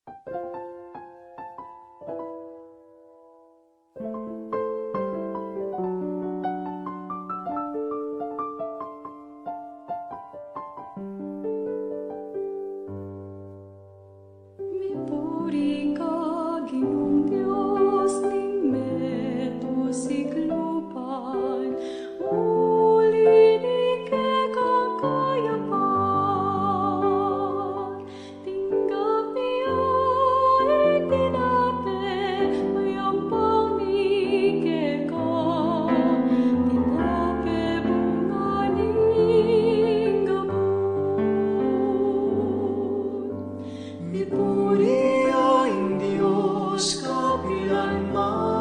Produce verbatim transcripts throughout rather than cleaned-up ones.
Mipuri ka, Ginung Dios ning meto sikluban, uli ning kekang kayapan. Tinggap ya ing tinape, a yampang mi keka, tinape bunga ning gabus. Mipuri ya ing Dios kapilan man.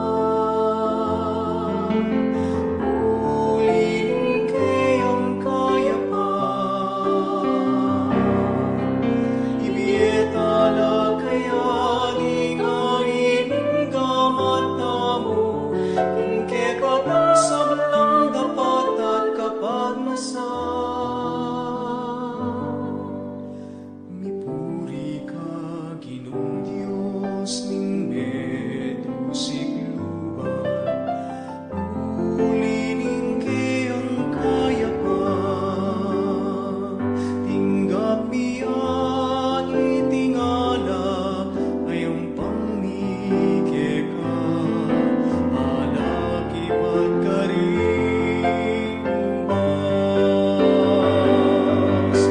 Uli ning keyang kayapan, ibie tala kaya ding ari ning gamat tamu, ing kekatang sablang dapat at kapagnasan. Mipuri ka, Ginung Dios ning meto sikluban, uli ning keyang kayapan, tinggap mi iting alak a yampang mi keka, alak ibat karing ubas.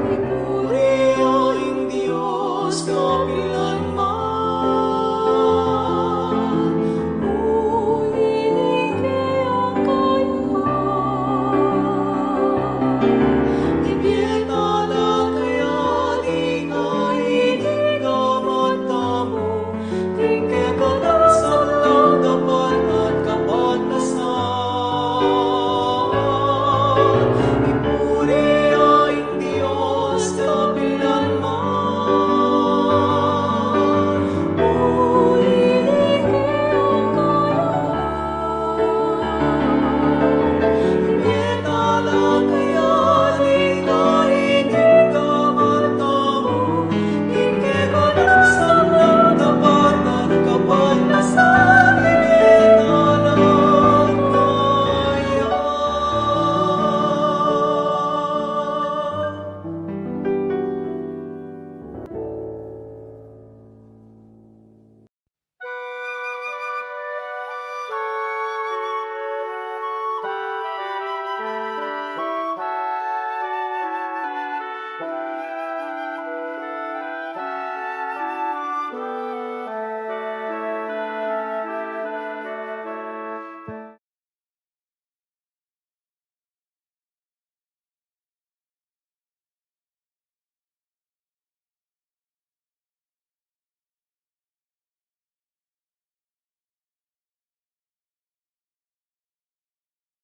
Mipuri ya ing Dios kapilan man. Uli ning keyang kayapan, ibie tala kaya ding ari ning gamat tamu, ing kekatang sablang dapat at kapagnasan. Mipuri ya ing Dios kapilan man. Uli ning keyang kayapan, ibie tala kaya ding ari ning gamat tamu, ing kekatang sablang dapat at kapagnasan, ibie tala kaya.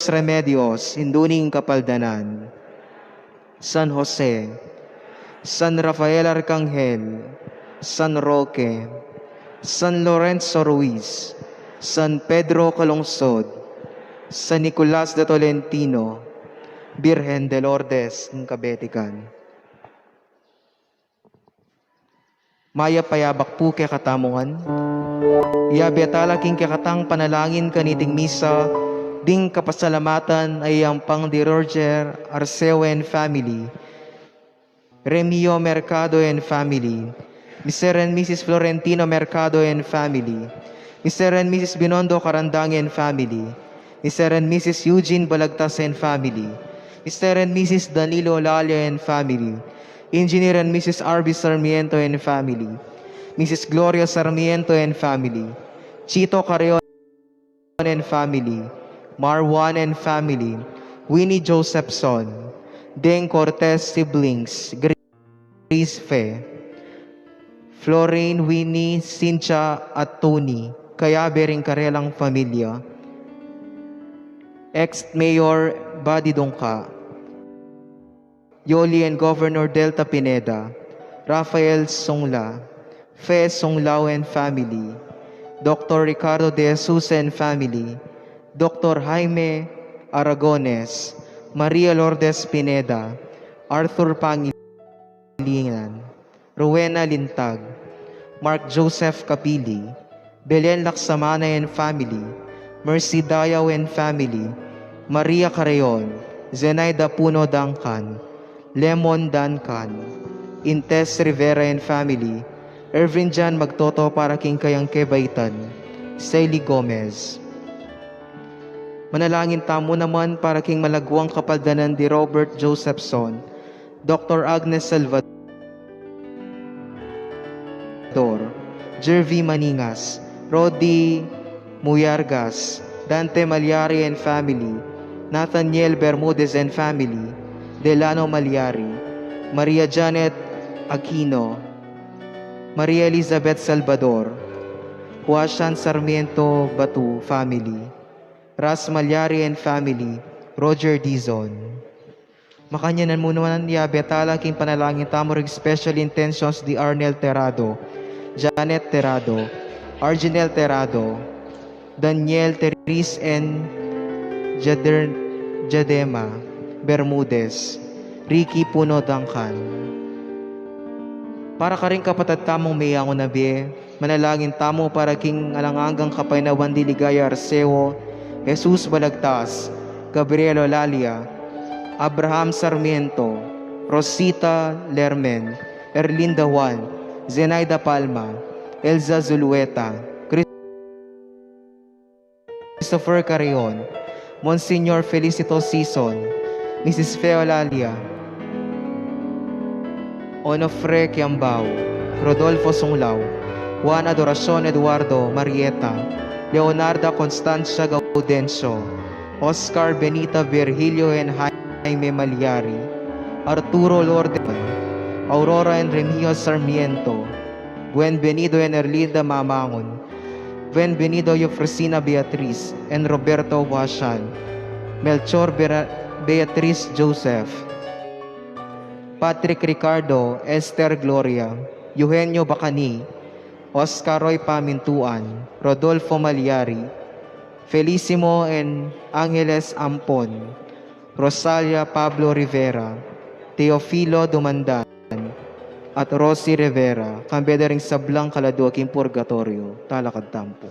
Remedios, indu ning kapaldanan. San Jose, San Rafael Arcangel, San Roque, San Lorenzo Ruiz, San Pedro Calungsod, San Nicolas de Tolentino, Birhen de Lourdes ning kabetikan. Mayap a yabak pu kekatamu ngan. Yabe tala king kekatang panalangin kaniting misa, ding kapasalamatan a yampang di Roger Arceo and family, Remio Mercado and family, Mister and Missus Florentino Mercado and family, Mister and Missus Binondo Carandang and family, Mister and Missus Eugene Balagtas and family, Mister and Missus Danilo Lalia and family, Engineer and Missus R B Sarmiento and family, Missus Gloria Sarmiento and family, Chito Carreon and family, Marwan and family, Winnie Josephson, Deng Cortez siblings, Grace Fe, Florine, Winnie, Cynthia, at Tony, kayabe ring karelang familia, ex-mayor Buddy Dungca, Yoli and Governor Delta Pineda, Rafael Sungla, Fe Sunglao and family, Doctor Ricardo De Jesus and family, Doctor Jaime Aragones, Maria Lourdes Pineda, Arthur Pangilinan, Rowena Lintag, Mark Joseph Capili, Belen Laksamana and family, Mercy Dayaw and family, Maria Carreon, Zenaida Puno Duncan, Lemon Duncan, Intes Rivera and family, Ervin John Magtoto para king kayang kebaitan, Sally Gomez. Manalangin tamu naman para king malaguang kapaldanan di Robert Josephson, Doktor Agnes Salvador, Jervy Maningas, Rodi Muyargas, Dante Malyari and family, Nathaniel Bermudez and family, Delano Malyari, Maria Janet Aquino, Maria Elizabeth Salvador, Huashan Sarmiento Batu family, Ras Malyari and family, Roger Dizon. Makanyan mu naman ya betala king panalangin tamu ring special intentions di Arnel Terado, Janet Terado, Arginel Terado, Daniel Teris and Jader, Jadema Bermudez, Ricky Puno Duncan. Para karing kapatad tamung meyangu na bie, manalangin tamu para king alang anggang kapaynawan di Ligaya Arceo, Jesus Balagtas, Gabriel Olalia, Abraham Sarmiento, Rosita Lermen, Erlinda Juan, Zenaida Palma, Elza Zulueta, Christopher Carreon, Monsignor Felicito Sison, Missus Fe Olalia, Onofre Kiambao, Rodolfo Sunglao, Juan Adoracion Eduardo Marieta, Leonarda Constancia Gaudencio, Oscar Benita Virgilio and Jaime Malyari, Arturo Lorde, Aurora and Remio Sarmiento, Buen Venido and Erlinda Mamangun, Buen Venido Eufrosina Beatriz and Roberto Huashan, Melchor Bera-, Beatriz Joseph, Patrick Ricardo, Esther Gloria, Eugenio Bacani, Oscar Roy Pamintuan, Rodolfo Malyari, Felicimo and Angeles Ampon, Rosalia Pablo Rivera, Teofilo Dumandan, at Rosie Rivera, kambe da ring sablang kaladua king purgatoryo. Talakad tamu pu.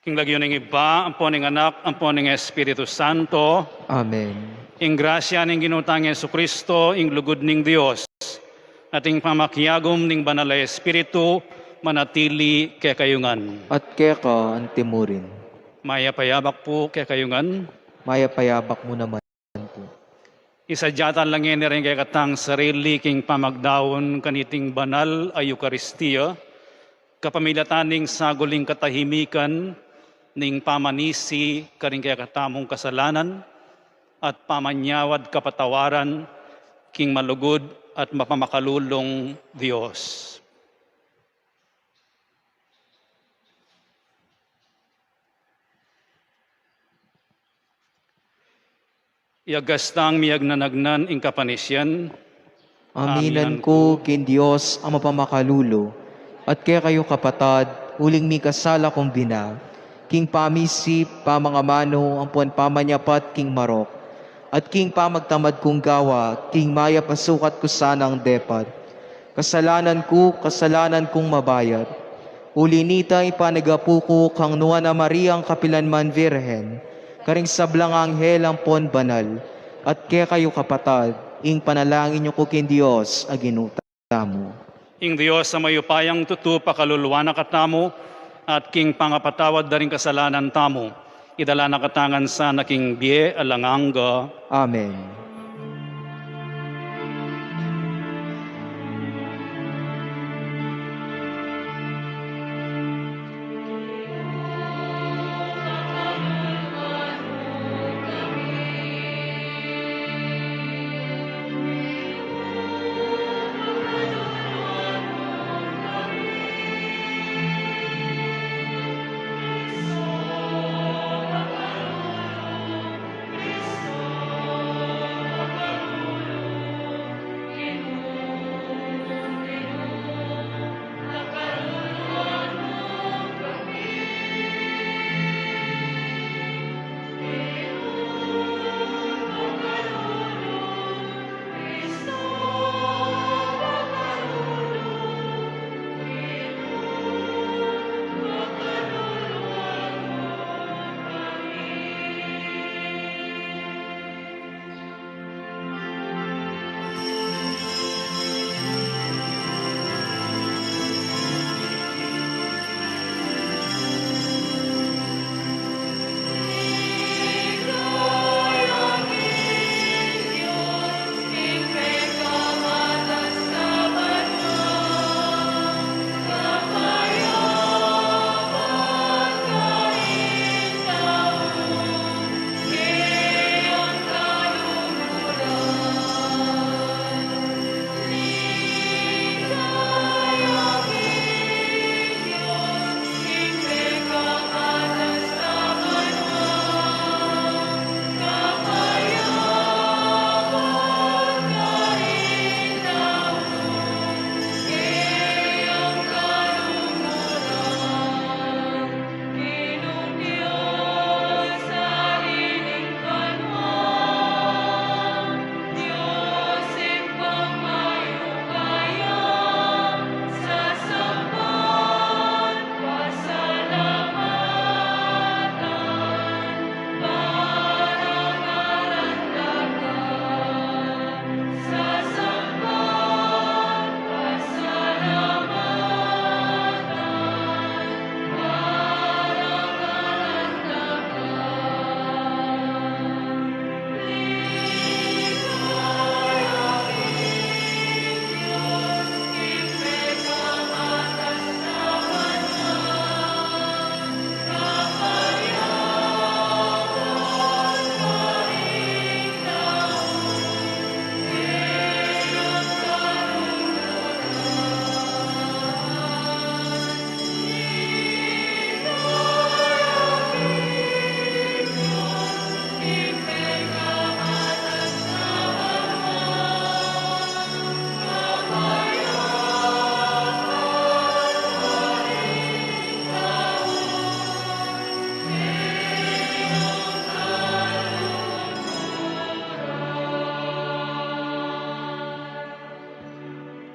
King lagyu ning Ibpa, ampo ning Anak, ampo ning Espiritu Santo. Amen. Ing grasya ning Ginu tang Jesucristo, ing lugud ning Dios, at ing pamakiagum ning Banal a Espiritu, manatili kekayu ngan. At keka antimurin. Mayap a yabak pu kekayu ngan. Mayap a yabak mu naman pu. Isadya ta la ngeni ring kekatang sarili king pamagdaun kaniting banal a Eukaristia, kapamilatan ning saguling katahimikan ning pamanisi karing kekatamung kasalanan at pamanyawad kapatawaran king malugud at mapamakalulung Dios. Iyagas tang miyagnanagnan ing kapanisian. Aminan ku king Dios a mapamakalulu, at kekayu kapatad, uling mikasala kung bina, king pamisip, pamangamanu, ampon pamanyapat king marok, at king pamagtamad kung gawa, king mayap a sukat ku sanang depat. Kasalanan ku, kasalanan kung mabayat. Uli nita, ipanagapu ku kang Nuan a Mariang kapilan man Virgen, karing sablang anghel ampon banal, at kekayu kapatad, ing panalangin yu ku king Dios a Ginu tamu. Ing Dios a mayupayang tutu pakaluluan na katamu, at king pangapatawad da ring kasalanan tamu, idala na katamu ngan sana king bie alang angga. Amen.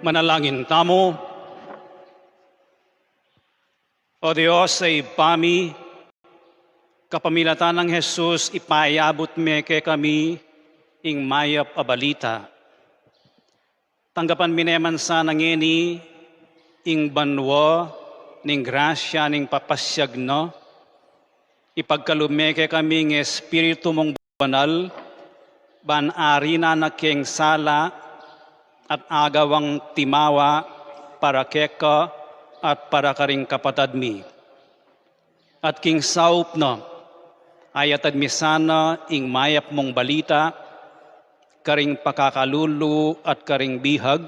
Manalangin tamu. O Dios a Ibpa mi, Kapamilatan nang Jesus, ipayabut me kekami ing mayap a balita. Tanggapan mi ne man sana ngeni ing banua ning grasya ning papasiag na. Ipagkalub me kekami ing Espiritu mung Banal, ban arinan na keng sala at agawang timawa para keka at para karing kapatad mi. At king saup na, ayatad mi sana ing mayap mung balita karing pakakalulu at karing bihag,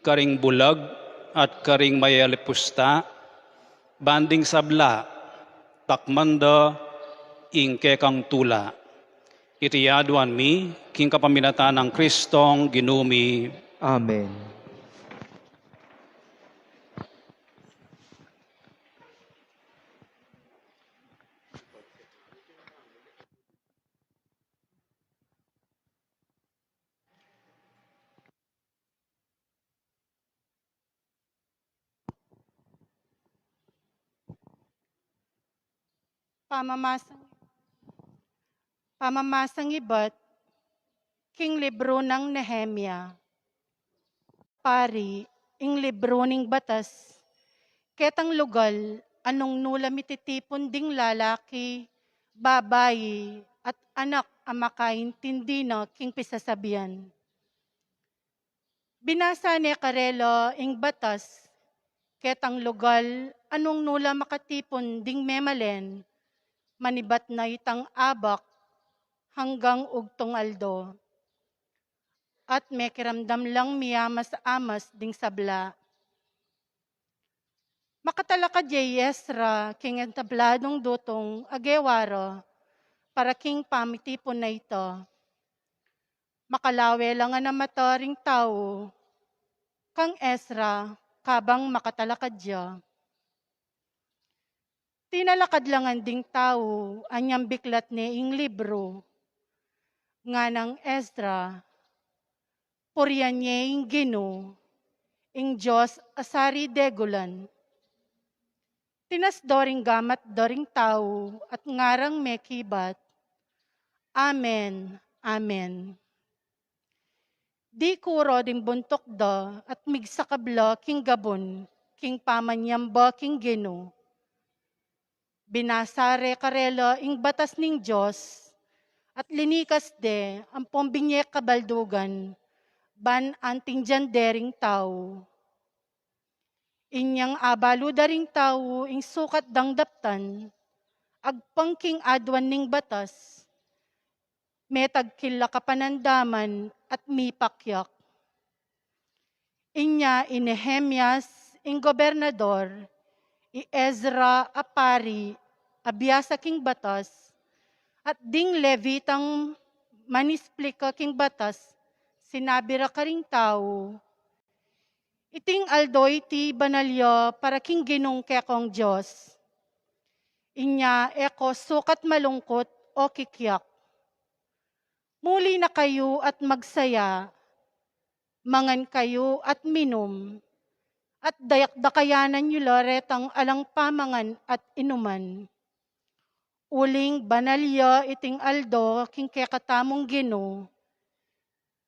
karing bulag at karing mayalipusta, ban ding sabla, takman da ing kekang tula. Iti aduan mi king kapamilatan nang Kristong Ginu mi. Amen. Pamamasang, pamamasang ibat king libru nang Nehemia. Pari, ing libru ning batas, ketang lugal a nung nu la mititipun ding lalaki, babai, at anak a makaintindi na king pisasabian. Binasa ne karela ing batas, ketang lugal a nung nu la makatipun ding memalen, manibat na itang abak hanggang ugtung aldo. At mekiramdam lang miamas-amas ding sabla. Makatalakad ya i Esra king entabladung dutung a gewa ra para king pamitipun na ita. Makalawe la ngan a mata ring tau kang Esra kabang makatalakad ya. Tinalakad la ngan ding tau anyang biklat ne ing libru. Nganang Esra, purian ye ing Ginu, ing Dios a sari degulan. Tinasdo ring gamat da ring tau at ngarang mekibat, "Amen, amen." Dikuru ding buntuk da at migsakab la king gabun king pamanyamba king Ginu. Binasa re karela ing batas ning Dios at linikas de ampong binye kabaldugan ban antindian de ring tau. Inyang abalu da ring tau ing sukat dang daptan, agpang king aduan ning batas, metagkil la kapanandaman at mipakyak. Inya i Nehemias ing gobernador, i Ezra a pari a biasa king batas, at ding Levitang manisplika king batas, sinabi ra karing tau, "Iting aldo iti banal ya para king Ginung kekong Dios. Inya e ko sukat malungkut o kikyak. Muli na kayu at magsaya, mangan kayu at minum, at dayakdakayanan yu la retang alang pamangan at inuman. Uling banal ya iting aldo king kekatamung Ginu,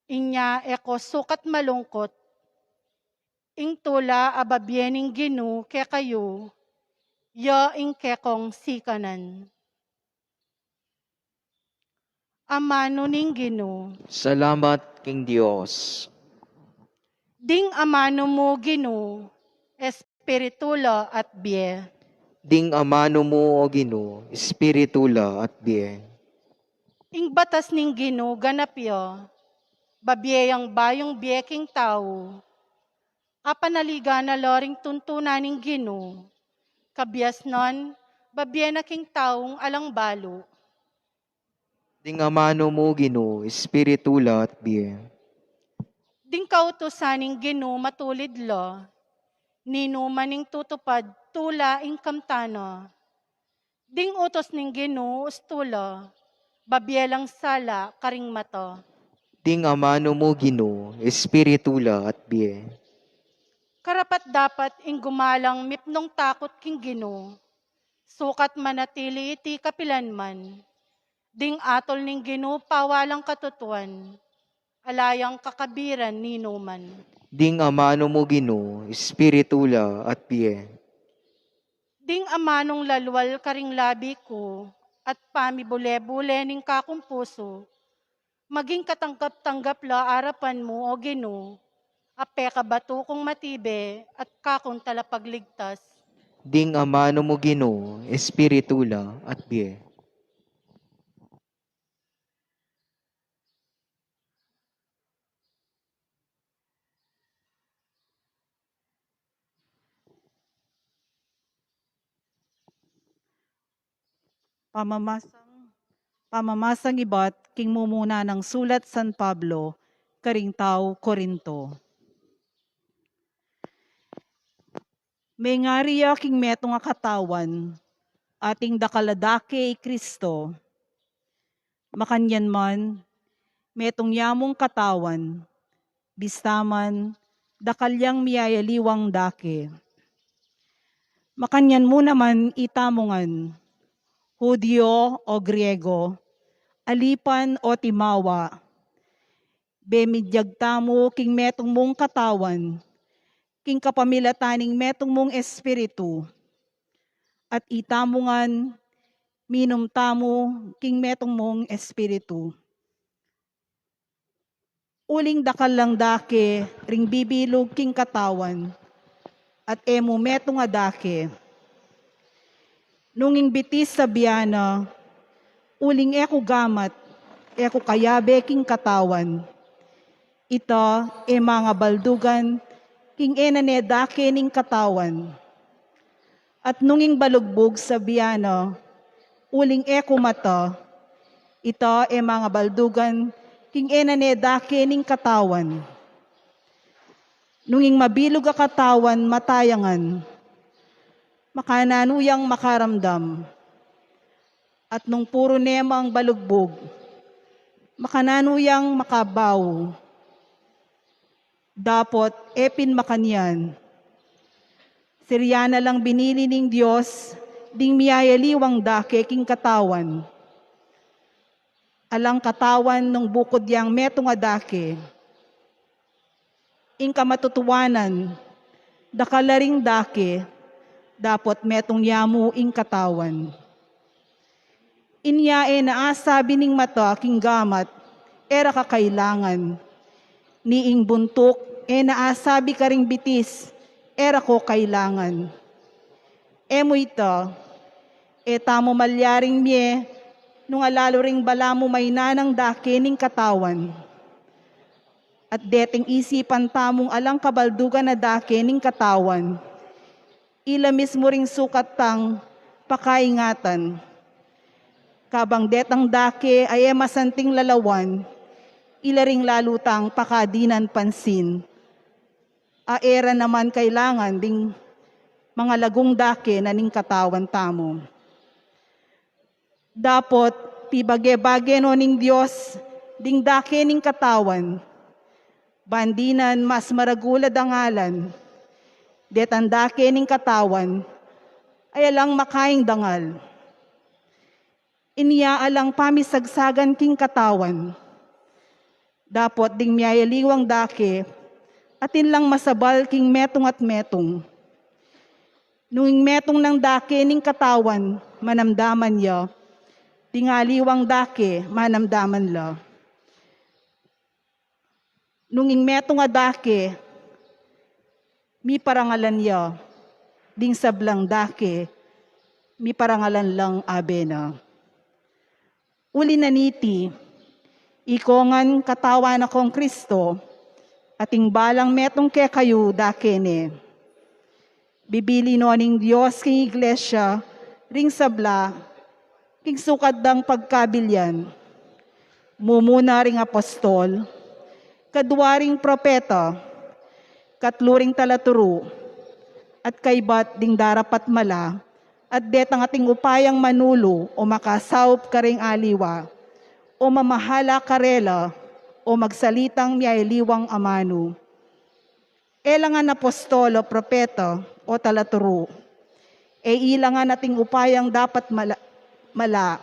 inya e ko sukat malungkut. Ing tula a babie ning Ginu kekayu, ya ing kekong sikanan." Amanu ning Ginu. Salamat king Dios. Ding amanu mu, Ginu, espiritu la at bie. Ding amanu mu, O Ginu, espiritu la at bie. Ing batas ning Ginu ganap ya, babie yang bayung bie king tau. Apanaligan na la ring tuntunan ning Ginu, kabiasnan, babie na king taung alang balu. Ding amanu mu, Ginu, espiritu la at bie. Ding kautusan ning Ginu matulid la, ninuman ing tutupad tula ing kamtan na. Ding utus ning Ginu ustu la, babie lang sala karing mata. Ding amanu mu, Ginu, espiritu la at bie. Karapat-dapat ing gumalang mipnung takut king Ginu. Sukat manatili iti kapilanman. Ding atul ning Ginu pawalang katutuan, ala yang kakabiran ninuman. Ding amanu mu Ginu, espiritu la at bie. Ding amanung lalwal karing labi ku, at pamibule-bule ning kakung pusu, maging katanggap-tanggap la arapan mu, O Ginu, a pekabatu kung matibe at kakung talapagligtas. Ding amanu mu Ginu, espiritu la at bie. Pamamasang, pamamasang ibat king mumuna nang sulat San Pablo karing tau Corinto. Mengari ya king metung a katawan, ating dakal a dake i Kristo. Makanyan man, metung ya mung katawan, bista man, dakal yang miyayaliwang dake. Makanyan mu naman itamu ngan, Judio o Griego, alipan o timawa, bemidyag tamu king metung mung katawan, king kapamilatan ning metung mung espiritu. At itamu ngan, minum tamu king metung mung espiritu. Uling dakal lang dake ring bibilug king katawan, at e mu metung a dake. Nung ing bitis sabian na, uling e ku gamat, e ku kayabe king katawan. Ita e mangabaldugan king e na ne dake ning katawan. At nung ing balugbug sabian na, uling e ku mata, ita e mangabaldugan king e na ne dake ning katawan. Nung ing mabilug a katawan mata ya ngan, makananu yang makaramdam? At nung puru ne mang balugbug, makananu yang makabau? Dapot e pin makanyan. Sirya na lang binili ning Dios ding miyayaliwang dake king katawan. Alang katawan nung bukud yang metung a dake. Ing kamatutuanan, dakal la ring dake, dapot metung ya mu ing katawan. Inya e na asabi ning mata king gamat, e ra ka kailangan. Ni ing buntuk e na asabi karing bitis, e ra ko kailangan. E mu ita, e tamu malyaring mie, nung alalu ring balamu maynanang dake ning katawan. At deting isipan tamung alang kabaldugan a dake ning katawan, ila mismu ring sukat tang pakaingatan. Kabang detang dake a e masanting lalawan, ila ring lalu tang pakadinan pansin. A e ra naman kailangan ding mangalagung dake na ning katawan tamu. Dapot pibage-bage no ning Dios ding dake ning katawan, ban dinan mas maragul a dangalan detang dake ning katawan, ay alang makaing dangal. Inya alang pamisagsagan king katawan. Dapot ding miyayaliwang dake, atin lang masabal king metung at metung. Nung ing metung nang dake ning katawan manamdaman ya, ding aliwang dake manamdaman la. Nung ing metung a dake miparangalan ya, ding sablang dake miparangalan lang abe na. Uli na niti, iko ngan katawan na kong Kristo, ating balang metung kekayu dake ne. Bibili no ning Dios king iglesia ring sabla king sukat dang pagkabilian. Mumuna ring apostol, kadua ring propeta, katlu ring talaturu, at kaibat ding darapat mala, at detang ating upayang manulu o makasaup karing aliwa, o mamahala karela, o magsalitang miyayaliwang amanu. E la ngan apostol o propeta o talaturu. E ila ngan ating upayang dapat mala, mala,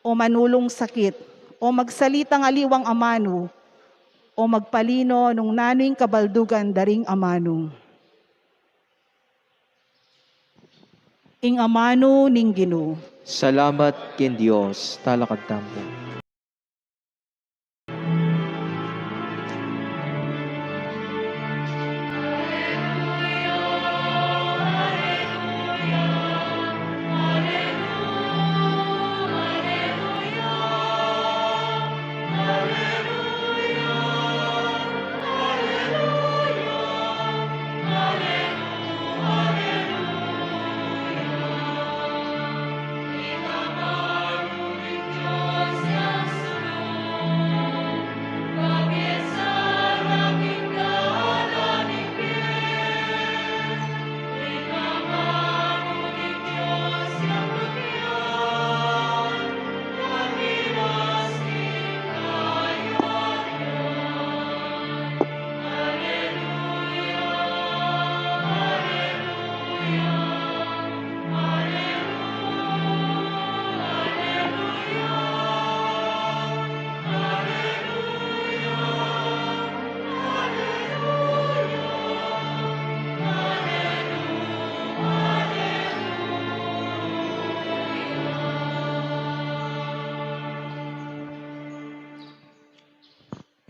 o manulung sakit, o magsalitang aliwang amanu, o magpalino nung nanu ing kabaldugan da ring amanu. Ing amanu ning Ginu. Salamat king Dios. Talakad tamu.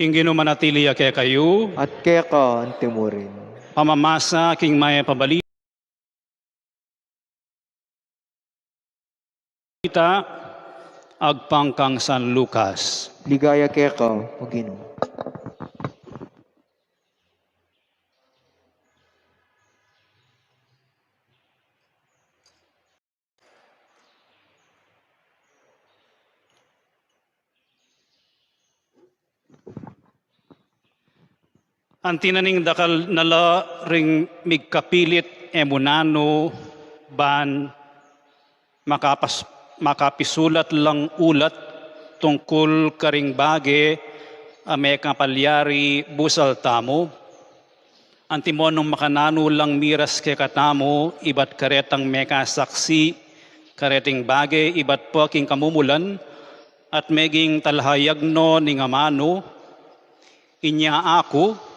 Ing Ginu manatili ya kekayu. At keka antimurin. Pamamasa king Mayap a Balita agpang kang San Lucas. Ligaya keka, O Ginu. Anti na ning dakal na la ring migkapilit e mu nanu ban makapas-, makapisulat lang ulat tungkul karing bage a mekapalyari busal tamu. Antimo nung makananu lang miras kekatamu ibat karetang mekasaksi kareting bage ibat pa king kamumulan at meging talahayag no ning amanu. Inya aku,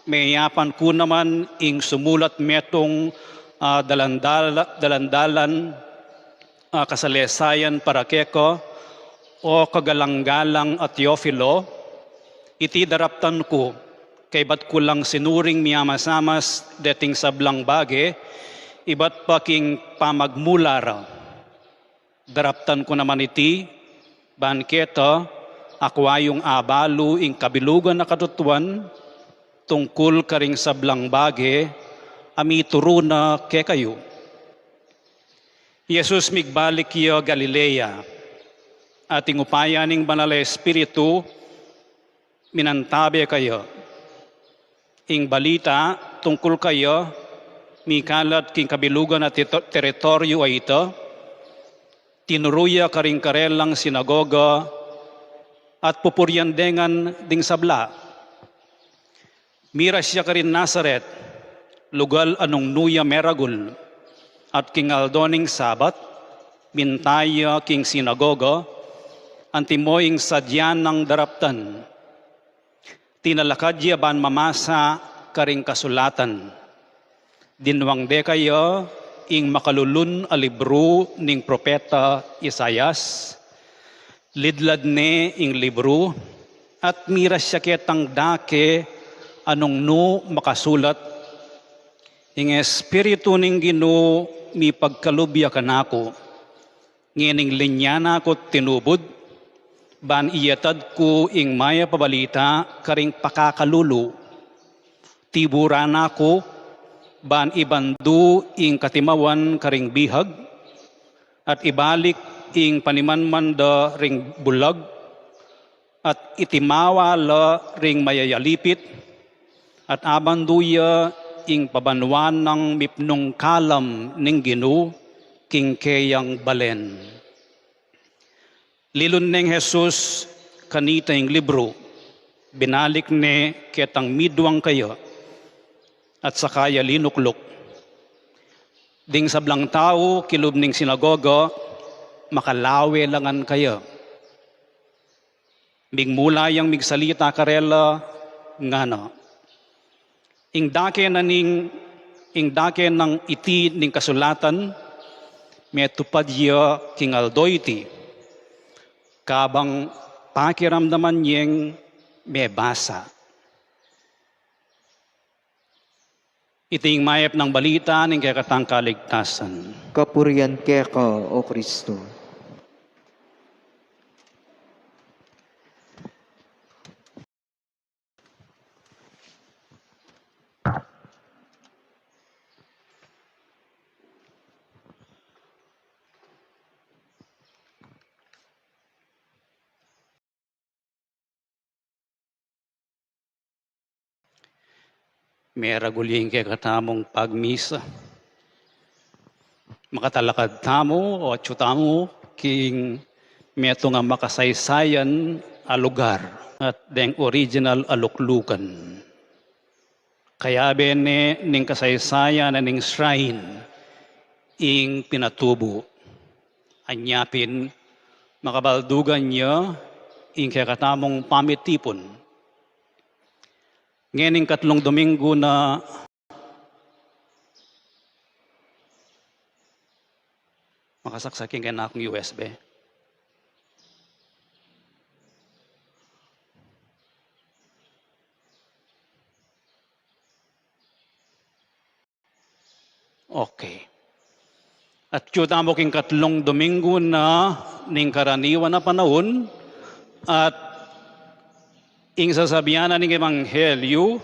meyapan ku naman ing sumulat metung, ah, dalandala-, dalandalan, ah, kasalesayan para keka, O kagalanggalang a Teofilo, iti daraptan ku, kaybat ku lang sinuring miyamasamas deting sablang bage, ibat pa king pamagmula ra. Daraptan ku naman iti, ban keta, akwa yung abalu ing kabilugan a katutuan, tungkul karing sablang bage, a mituru na kekayu. I Jesus migbalik ya Galilea, at ing upaya ning Banal a Espiritu, minantabe kaya. Ing balita tungkul kaya, mikalat king kabilugan a tito-, teritoryu a ita, tinuru ya karing karelang sinagoga, at pupurian de ngan ding sabla. Miras ya karin Nazaret, lugal a nung nu ya meragul, at king aldo ning Sabat, minta ya king sinagoga, antimo ing sadya nang daraptan. Tinalakad ya ban mamasa karing kasulatan. Dinwang de kaya ing makalulun a libru ning propeta Isaias. Lidlad ne ing libru, at miras ya ketang dake a nung nu makasulat, Ing Espiritu ning Ginu mipagkalub ya kanaku, ngening linya na ku tinubud, ban iyatad ku ing mayap a balita karing pakakalulu. Tiburan na ku, ban ibandu ing katimawan karing bihag, at ibalik ing panimanman da ring bulag, at itimawa la ring mayayalipit, at abandu ya ing pabanua nang mipnung kalam ning Ginu king keyang balen. Linlun neng Jesus kanita ing libru, binalik ne ketang midwang kaya, at saka ya linukluk. Ding sablang tau kilub ning sinagoga, makalawe la ngan kaya. Migmula yang migsalita karela, ngana, ing dake na ning, ing dake nang iti ning kasulatan, metupad ya king aldo iti, kabang pakiramdaman yeng mebasa. Iti ing mayap nang balita ning kekatang kaligtasan. Kapurian keka, O Kristo. Meragul ya ing kekatamung pagmisa. Makatalakad tamu o atyu tamu king metung a makasaysayan a lugar at deng original a luklukan. Kayabe ne ning kasaysayan na ning shrine ing pinatubu. Anya pin, makabaldugan ya ing kekatamung pamitipun. Ngening katlung Domingo na, makasaksak ing kenakung U S B. Okay. Atyu tamu king katlung Domingo na ning karaniwan a panaun, at ing sasabian na ning ebanghelyu,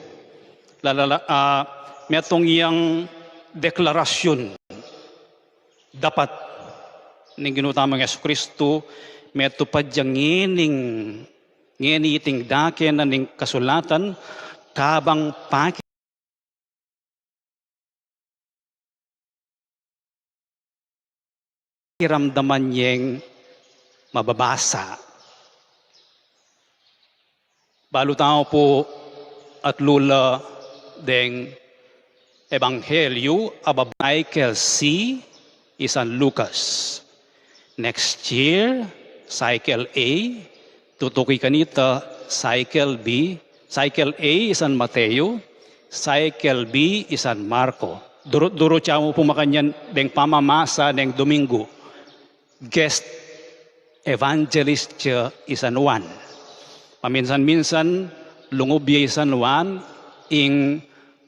lalala-, ah, metung yang deklarasyun dapat ning Ginu tamung Jesucristo, metupad yang ngening, ngeni iting dake na ning kasulatan, kabang paki- kiramdaman yeng mababasa. Balu tamu pu atlu la deng ebanghelyu a baba-, cycle C i San Lucas. Next year, cycle A, tutuki kanita, cycle B, cycle A i San Mateo, cycle B i San Marco. Duru-, durut ya mu pu makanyan deng pamamasa neng Domingo. Guest evangelist ya i San Juan. Paminsan-minsan, lungub ya i San Juan, ing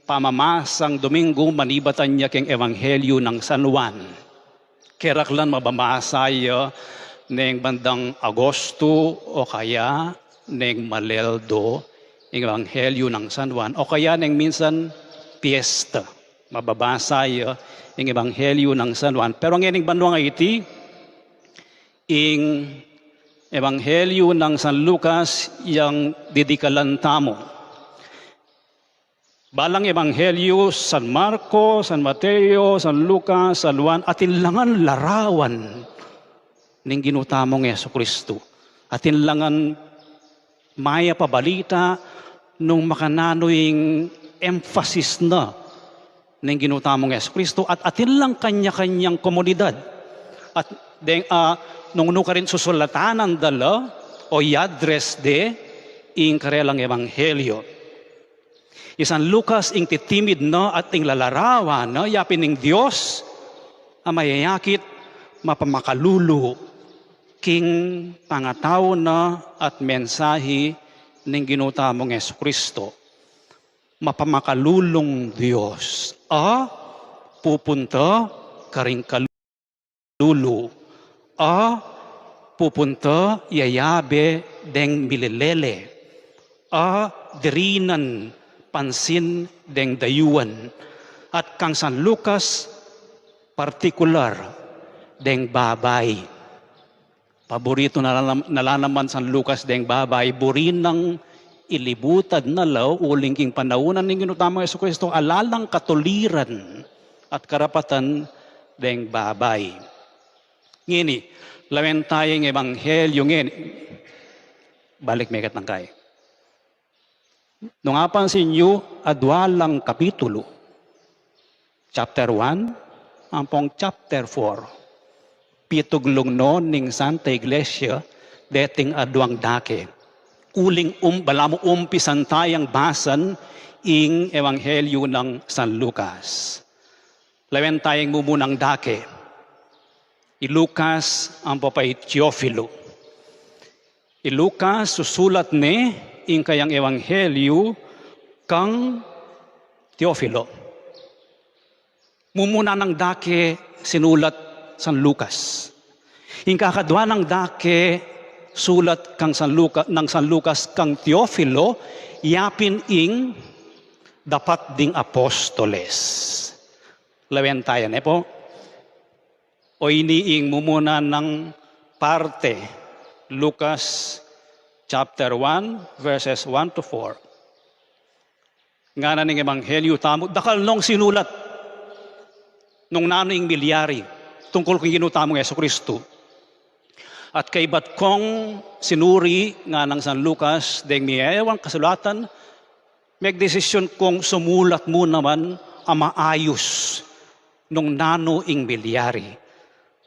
pamamasang Domingo, manibatan ya keng ebanghelyu nang San Juan. Keraklan mababasa ya neng bandang Agosto o kaya neng Maleldo, ing ebanghelyu nang San Juan, o kaya neng minsan piyesta, mababasa ya ing ebanghelyu nang San Juan. Pero ngening banua a iti, ing ebanghelyu nang San Lucas yang didikalan tamu. Balang ebanghelyu, San Marco, San Mateo, San Lucas, San Juan, atin la ngan larawan ning Ginu tamung Jesucristo. Atin la ngan mayap a balita nung makananu ing emphasis na ning Ginu tamung Jesucristo, at atin lang kanya-kanyang komunidad. At deng, ah, nung nu karin susulatanan da la o i-address de ing karelang ebanghelyo. I San Lucas ing titimid na at ing lalarawan na, yapin ing Dios a mayayakit, mapamakalulu king pangatau na at mensahi ning Ginu tamung Jesucristo. Mapamakalulung Dios a pupunta karing kalulu, a pupunta yayabe deng mililele, a dirinan pansin deng dayuan, at kang San Lucas partikular deng babai. Paboritu na la nam-, na la naman San Lucas deng babai, buri nang ilibutad na la uling king panaun na ning Ginu tamung Jesucristo, ala lang katuliran at karapatan deng babai. Ngeni, lawen taya ing ebanghelyu ngeni. Balik mekad nang kai. Nung apansin yu, adua lang kapitulo, chapter one, ampong chapter four. Pituglung no ning Santa Iglesia deting aduang dake. Uling um, balamu umpisan tayang basan ing Ebanghelyo nang San Lucas. Lawen taya ing mumunang dake. I Lucas ampo pa i Teofilo. I Lucas susulat ne ing kayang Ebanghelyo kang Teofilo. Mumuna nang dake sinulat San Lucas. Ing kakadwa nang dake sulat kang San Luca, nang San Lucas kang Teofilo, yapin ing dapat ding apostoles. Lawen taya ne po. O ini ing mumuna nang parte, Lucas chapter one, verses one to four. Ngana ning Ebanghelyo tamu, dakal nong sinulat nung nanu ing milyari tungkul king Ginu tamung Jesucristo. At kaybat kong sinuri, nganang San Lucas, deng miyayawang kasulatan, megdesisyon kong sumulat mu naman a maayus nung nanu ing milyari.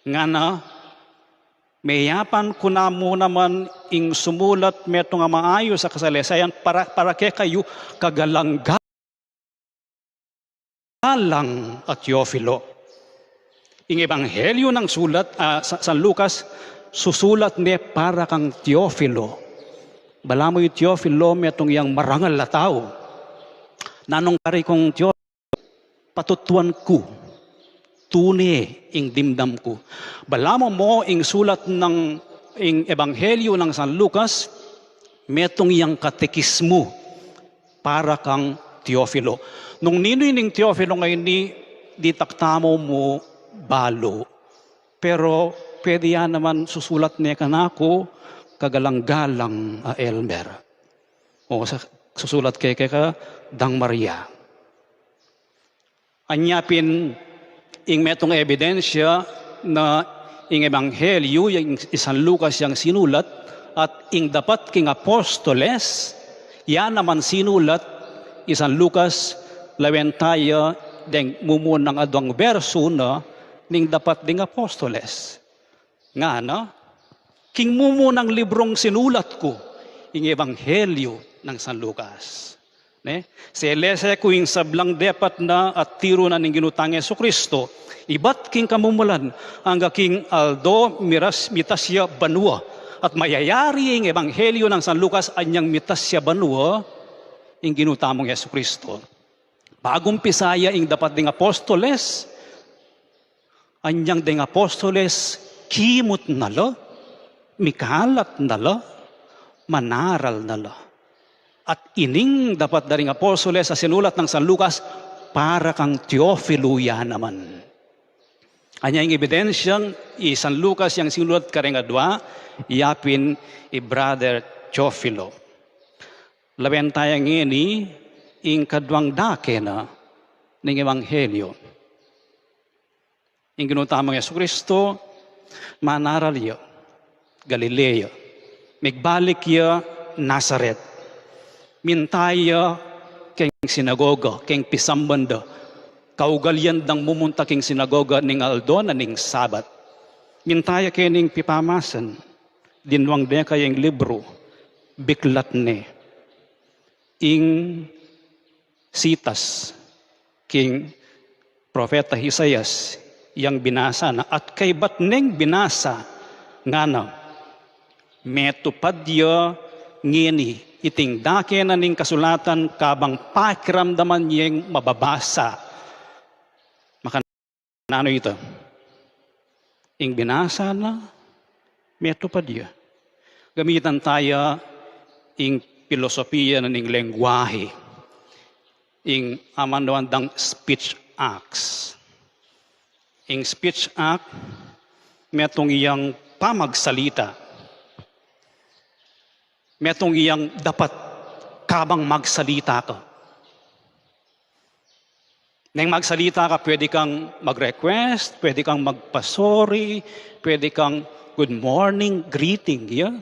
Ngana, meyapan ku na mu naman ing sumulat metung a maayus a kasalesayan para, para kekayu, kagalanggalang a Teofilo. Ing Ebanghelyo nang sulat, ah, Sa-, San Lucas, susulat ne para kang Teofilo. Balamu i Teofilo metung yang marangal a tau. Nanung kari kong Teofilo, patutuan ku, tune ing dimdam ku. Balamu mo ing sulat nang ing Ebanghelyo nang San Lucas, metung yang katekismu para kang Teofilo. Nung ninu ining Teofilo ngeni, ditak tamu mu balu. Pero pwede ya naman susulat ne kanaku, kagalanggalang a Elmer. O sa-, susulat ke keka Dang Maria. Anya pin ing metung ebidensya na ing Ebanghelyo, yang i San Lucas yang sinulat, at ing dapat king apostoles, ya naman sinulat i San Lucas, lawen taya deng mumunang aduang bersu na ning dapat ding apostoles. Ngana, king mumunang librung sinulat ku, ing Ebanghelyo nang San Lucas. Ne? Selese ku ing sablang depat na at tiru na ning Ginu tang Jesucristo, ibat king kamumulan, angga king aldo miras, mitas ya banua, at mayayari ing Ebanghelyo nang San Lucas anyang mitas ya banua, ing Ginu tamung Jesucristo. Bagu umpisa ya ing dapat ding apostoles, anyang deng apostoles, kimut na la, mikalat na la, manaral na la. At ining dapat da ring apostoles a sinulat nang San Lucas para kang Teofilo ya naman. Anya ing ebidensyang i San Lucas yang sinulat kareng adua, ya pin i Brother Teofilo. Lawen taya ngeni ing kaduang dake na ning Ebanghelyo. Ing Ginu tamung Jesucristo, manaral ya Galilea. Migbalik ya Nazaret. Minta ya keng sinagoga, keng pisamban da. Kaugalian dang mumunta keng sinagoga ning aldo na ning Sabat. Minta ya kening pipamasan. Dinuang de kaya ing libru, biklat ne. Ing sitas king propeta Isaias yang binasa na, at kaybat neng binasa, ngana, metupad ya ngeni iting dake na ning kasulatan kabang pakiramdaman yeng mababasa. Makan- Nanu ita? Ing binasa na, metupad ya. Gamitan taya ing pilosopiya na ning lengguahe. Ing amanduan dang speech acts. Ing speech act, metung yang pamagsalita. Metung yang dapat kabang magsalita ka. Neng magsalita ka, pwede kang mag-request, pwede kang magpasori, pwede kang good morning, greeting, ya.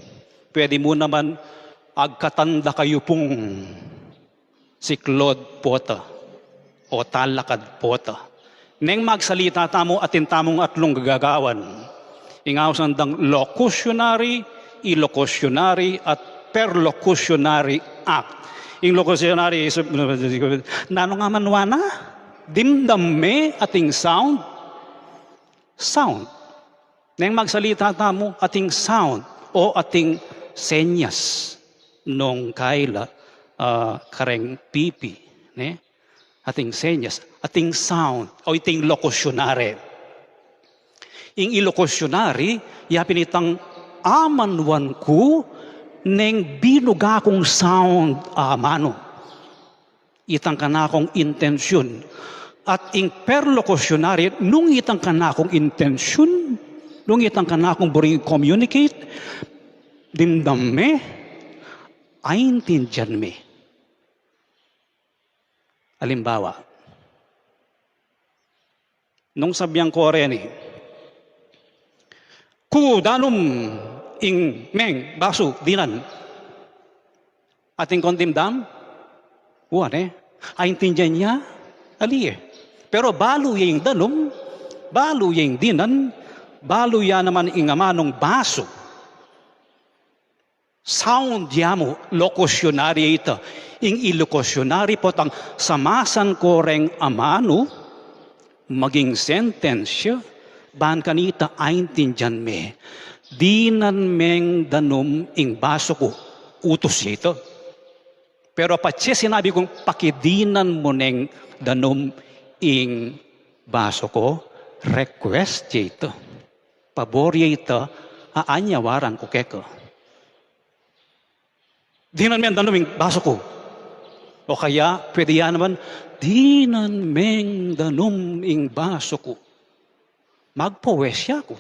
Pwede mu naman, agkatan da kayu pung siklod pota, o talakad pota. Neng magsalita tamu, atin tamung atlung gagawan. Ing ausan dang locutionary, illocutionary, at perlocutionary act. Ing locutionary is, nanu nga man wana? Dimdam me ating sound? Sound. Neng magsalita tamu, ating sound o ating senyas nung kaila, ah, kareng pipi, ne? Ating senyas, ating sound, o iting locutionary. Ing illocutionary, ya pin itang amanuan ku neng binuga kung sound amanu. Itang kanakung intensyun. At ing perlocutionary, nung itang kanakung intensyun, nung itang kanakung buring communicate, dimdam me, aintindian me. Alimbawa, nung sabian ku reni, "Ku, danum ing meng basu dinan." Atin kung dimdam? Wa, ne? Aintindian ya? Ali, e. Pero balu ya ing danum, balu ya ing dinan, balu ya naman ing amanung basu. Sound ya mu, locutionary ita. Ing illocutionary potang samasan ku reng amanu, maging sentensya, ban kanita aintindian me. Dinan meng danum ing basu ku, utus ya ita. Pero patse sinabi kung pakidinan mu neng danum ing basu ku, request ya ita. Pabor ya ita, aanyawaran ku keka. Dinan meng danum ing basu ku. O kaya, pwede ya naman, dinan meng danum ing basu ku. Magpawes ya ku.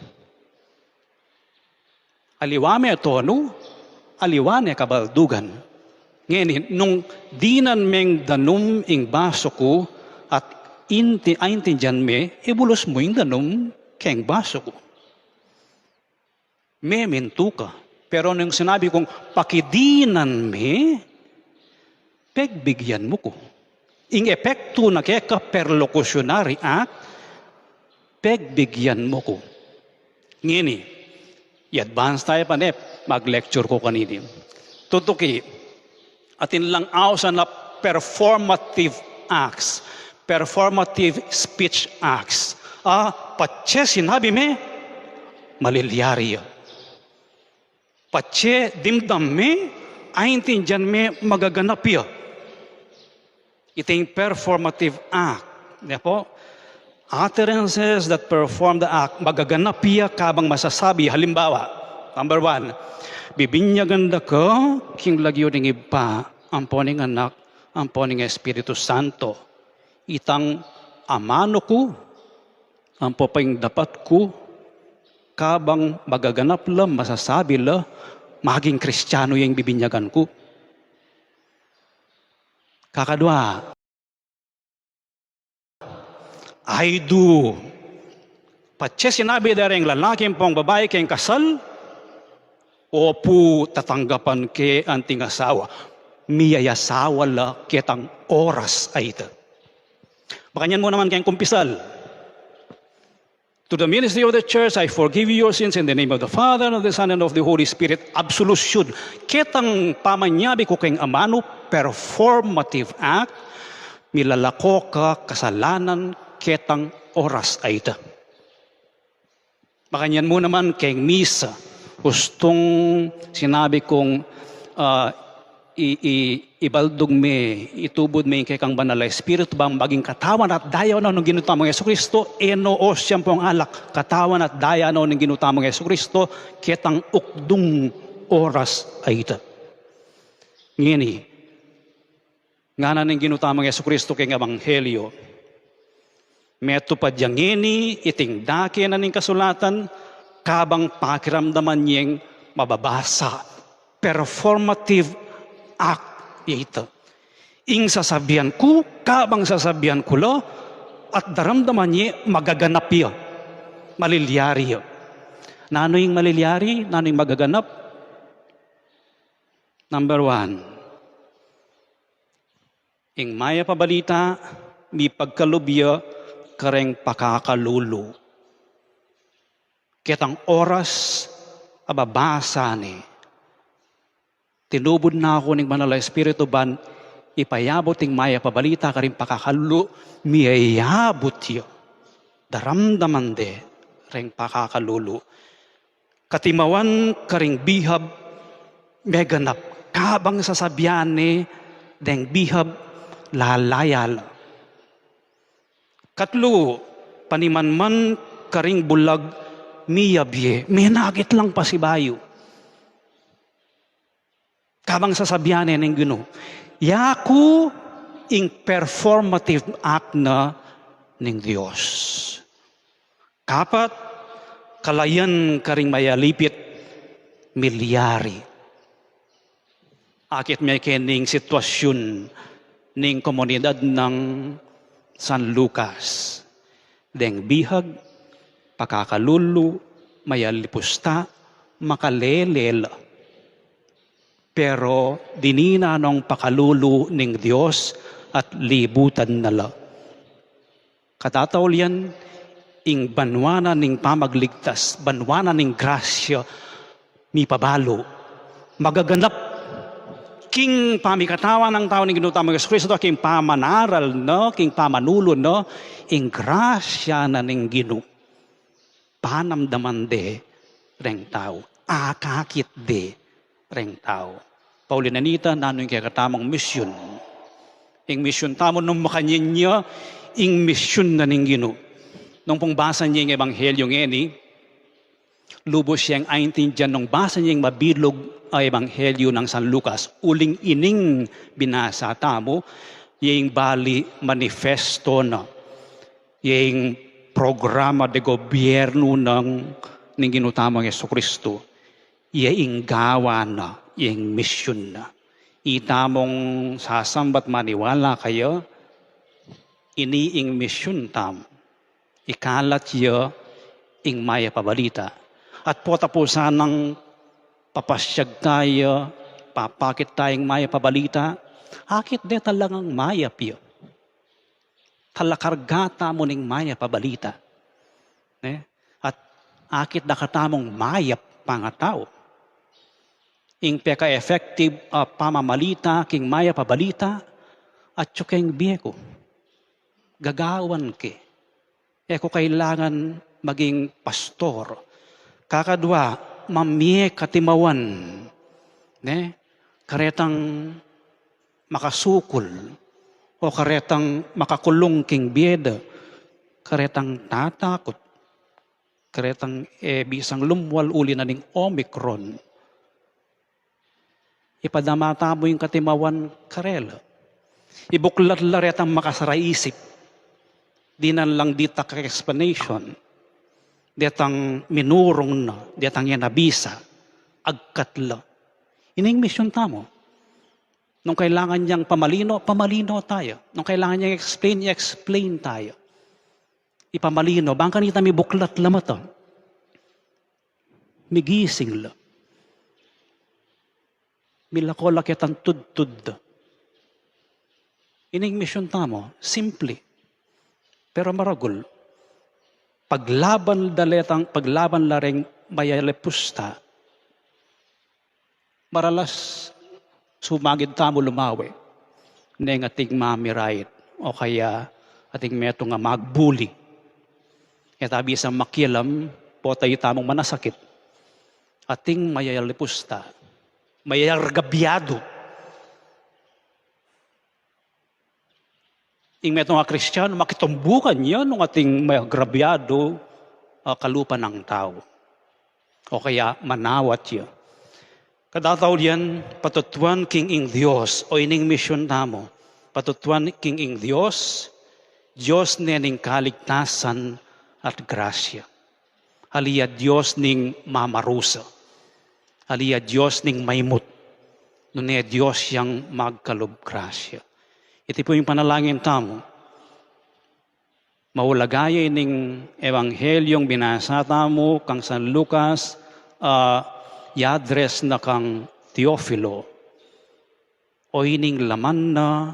Aliwa me tonu, aliwa ne kabaldugan. Ngeni, nung dinan meng danum ing basu ku, at inti-, aintindian me, ibulus mu ing danum keng basu ku. Memintu ka. Pero nung sinabi kung pakidinan me, pegbigyan mu ku. Ing epektu na keka perlocutionary act, pegbigyan mu ku. Ngeni, i-advance taya pa ne, mag-lecture ku kanini. Tutuki, atin lang ausan a performative acts, performative speech acts. A, patse sinabi me, malilyari ya. Patse dimdam me, aintindian me, magaganap ya. Iting performative act. Di ba po? Utterances that perform the act. Magaganap ya kabang masasabi. Halimbawa, number one, bibinyagan da ka king lagyu ning Ibpa, ampo ning Anak, ampo ning Espiritu Santo. Itang amanu ku, ampo pa ing dapat ku, kabang magaganap la, masasabi la, maging Kristiano ya ing bibinyagan ku. Kakadwa, I do. Patse sinabi da reng lalaki ampong babai keng kasal, opu, tatanggapan ke anting asawa. Miyayasawa la ketang oras a ita. Makanyan mu naman keng kumpisal. To the ministry of the church, I forgive you your sins in the name of the Father, and of the Son, and of the Holy Spirit. Absolution. Ketang pamanyabi ku keng amanu, performative act, milalako ka kasalanan ketang oras a ita. Makanyan mu naman keng misa, ustung sinabi kung, ah, i-, i-, ibaldug me, itubud me ing kekang Banal a Espiritu bang maging katawan at daya na nung Ginu tamung Jesucristo, e no o siyang pong alak, katawan at daya na nung Ginu tamung Jesucristo, ketang ukdung oras a ita. Ngeni, ngana ning Ginu tamung Jesucristo keng Ebanghelyo, metupad ya ngeni iting dake na ning kasulatan, kabang pakiramdaman yeng mababasa, performative act ya ita. Ing sasabian ku, kabang sasabian ku la, at daramdaman ye, magaganap ya, malilyari ya. Nanu ing malilyari? Nanu ing magaganap? Number one, ing Mayap a Balita, mipagkalub ya kareng pakakalulu. Ketang oras a babasa ne, tinubud na ku ning Banal a Espiritu ban ipayabut ing mayap a balita karing pakakalulu, miyayabut ya. Daramdaman de reng pakakalulu. Katimawan karing bihab meganap, kabang sasabian ne deng bihab lalaya la. Katlu, panimanman karing bulag miyabie, menagit lang pasibayu. Kabang sasabian ne ning Ginu, yaku ing performative act na ning Dios. Kapat, kalayan karing mayalipit milyari. Akit me kening sitwasyun ning komunidad nang San Lucas. Deng bihag, pakakalulu, mayalipusta, makalele la. Pero dininan nong pakalulu ning Dios at libutan na la. Katataulian, ing banua na ning pamagligtas, banua na ning grasya, mipabalu, magaganap king pamikatawan nang tau ning Ginu tamung Jesucristo, king pamanaral na, king pamanulu na, ing grasya na ning Ginu. Panamdaman de reng tau, akakit de reng tau. Pauli na nita, nanu ing kekatamung misyun? Ing misyun tamu nung makanyan ya ing misyun na ning Ginu. Nung pung basa ye ing ebanghelyo ngeni, lubus yang aintindian nung basa ye ing mabilug a ebanghelyo nang San Lucas. Uling ining binasa tamu, ye ing bali manifesto na, ye ing programa de gobyernu nang ning Ginu tamung Jesucristo. Ye ing gawan na, ye ing misyun na. Itamung sasambat maniwala kaya, ini ing misyun tamu. Ikalat ya ing mayap a balita. At pota pu sanang papasyag taya, papakit taya ing mayap a balita, akit de talagang mayap ya. Talakarga tamu ning mayap a balita. Ne? At akit da katamung mayap pangatau. Ing peka-effective a pamamalita king mayap a balita, atyu keng bie ku. Gagawan ke. E ku kailangan maging pastor. Kakadwa, mamie katimawan. Ne? Karetang makasukul, o karetang makakulung king bie da, karetang tatakut, karetang e bisang lumwal uli na ning Omicron. Ipadama tamu ing katimawan karela. Ibuklat la retang makasarang isip. Dinan lang ditak explanation. Detang minurung na, detang e na bisa, agkat la. Ini ing misyun tamu. Nung kailangan yang pamalino, pamalino taya. Nung kailangan yang explain, explain taya. Ipamalino, bang kanita mibuklat la mata. Migising la. Milako la ketang tudtud da. Ini ing misyun tamu, simple. Pero maragul. Paglaban da retang, paglaban la reng mayalipusta. Maralas sumagid tamu lumawe neng ating mamirait o kaya ating metung a magbuli. E ta bisang makialam, pota itamung manasakit. Ating mayalipusta, mayargabyadu. Ing metung a Kristianu, makitumbukan ya nung ating magrabyadu a kalupa nang tau. O kaya manawat ya. Katataulian, patutuan king ing Dios, o ining misyun tamu. Patutuan king ing Dios, Dios ne ning kaligtasan at grasya. Ali ya Dios ning mamarusa. Ali ya Dios ning maimut. Nune Dios yang magkalub grasya. Iti pu ing panalangin tamu. Maulaga ya ining ebanghelyung binasa tamu kang San Lucas, a, i-address na kang Teofilo. O ining laman na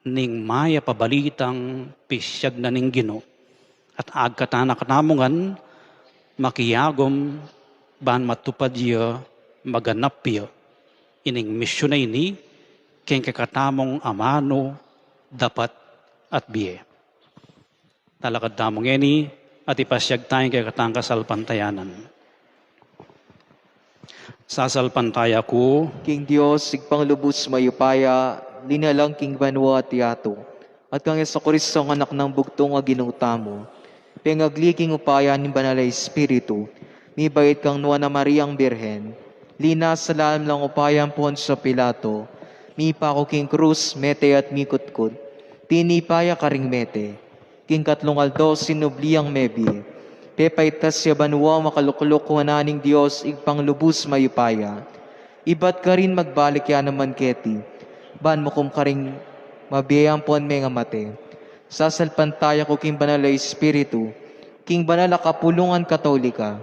ning mayap a balitang pisiag na ning Ginu. At agkatan na katamu ngan makiagum ban matupad ya, maganap ya ining misyun a ini king kekatamung amanu, dapat at bie. Talakad tamu ngeni at ipasiag taya ing kekatang kasalpantayanan. Sasalpantaya ku king Dios, Ibpang lubus mayupaya, linalang king banua at yatu, at kang Jesucristo, Anak nang bugtung a Ginu tamu, pengagli king upaya ning Banal a Espiritu, mibait kang Nuan a Mariang Birhen, linasa lalam ning upaya nang Poncio Pilato, mipaku king krus, mete at mikutkut, tinipa ya karing mete, king katlung aldo sinubli yang mebie, pepaitas ya banua, makalukluk wanan ning Dios Ibpang lubus mayupaya. Ibat karin magbalik ya naman keti, ban mukum karing mabie ampon mengamate. Sasalpantaya ku king Banal a Espiritu, king banal a kapulungan Katolika,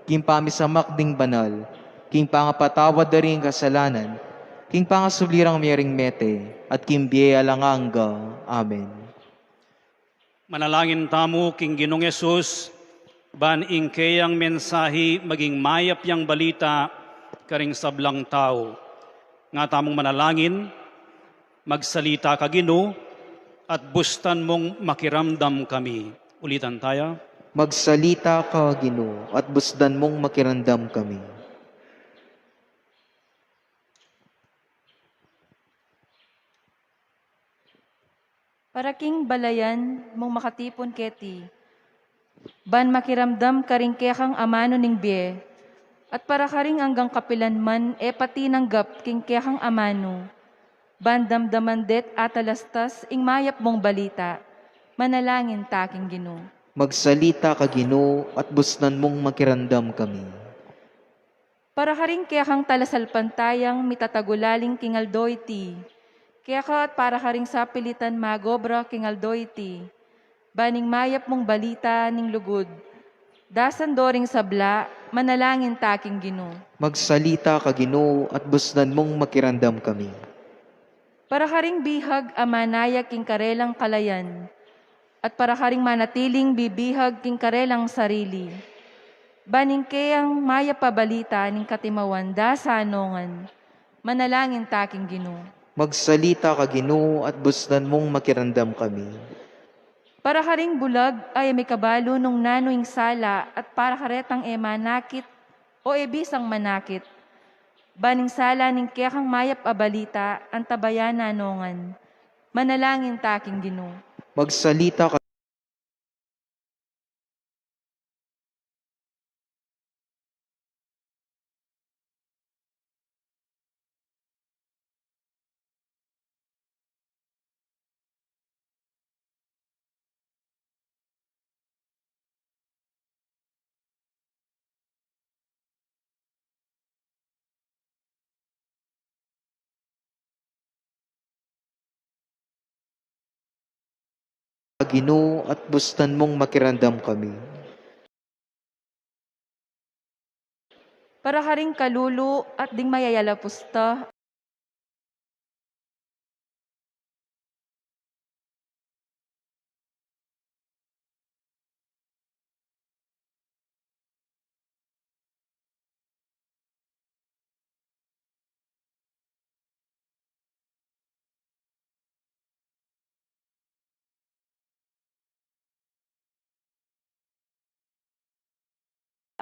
king pamisamak ding banal, king pangapatawad da ring kasalanan, king pangasubli rang mie ring mete, at king bie alang angga. Amen. Manalangin tamu king Ginung Jesus, ban ing keyang mensahi maging mayap yang balita karing sablang tau. Nga tamung manalangin, magsalita ka, Ginu, at bustan mung makiramdam kami. Ulitan taya. Magsalita ka, Ginu, at bustan mung makiramdam kami. Para king balayan mung makatipun keti, ban makiramdam karing kekang amanu ning bie, at para karing anggang kapilan man e pa tinanggap king kekang amanu, ban damdaman det atalastas ing mayap mung balita. Manalangin ta king Ginu. Magsalita ka, Ginu, at busnan mung makiramdam kami. Para karing kekang talasalpantayang mitatagulaling king aldo iti, keka at para karing sapilitan magobra king aldo iti, ban ing mayap mung balita ning lugud dasan do ring sabla. Manalangin ta king Ginu. Magsalita ka, Ginu, at busnan mung makiramdam kami. Para karing bihag a manaya king karelang kalayan, at para karing manatiling bibihag king karelang sarili, ban ing keyang mayap a balita ning katimawan dasan no ngan. Manalangin ta king Ginu. Magsalita ka, Ginu, at busnan mung makiramdam kami. Para karing bulag a e mikabalu nung nanu ing sala, at para karetang e manakit o e bisang manakit, ban ing sala ning kekang mayap a balita antabayanan no ngan. Manalangin ta king Ginu. Magsalita ka. Ginu, at busnan mung makiramdam kami. Para karing kalulu at ding mayayalapusta.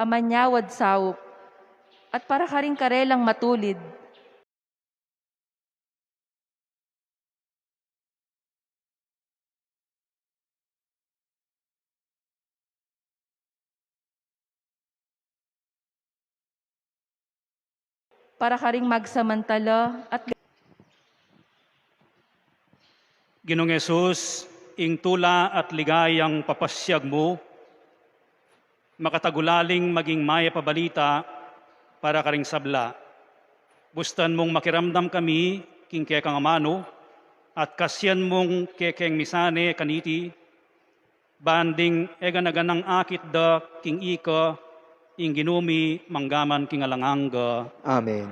A manyawad saup, at para karing karelang matulid. Para karing magsamantala at Ginung Jesus, ing tula at ligayang papasiag mu, makatagulaling maging mayap a balita para karing sabla. Bustan mung makiramdam kami king kekang amanu, at kasian mung kekeng misane kaniti, ban ding e gana-ganang akit da king ika, ing Ginu mi manggaman king alang angga. Amen.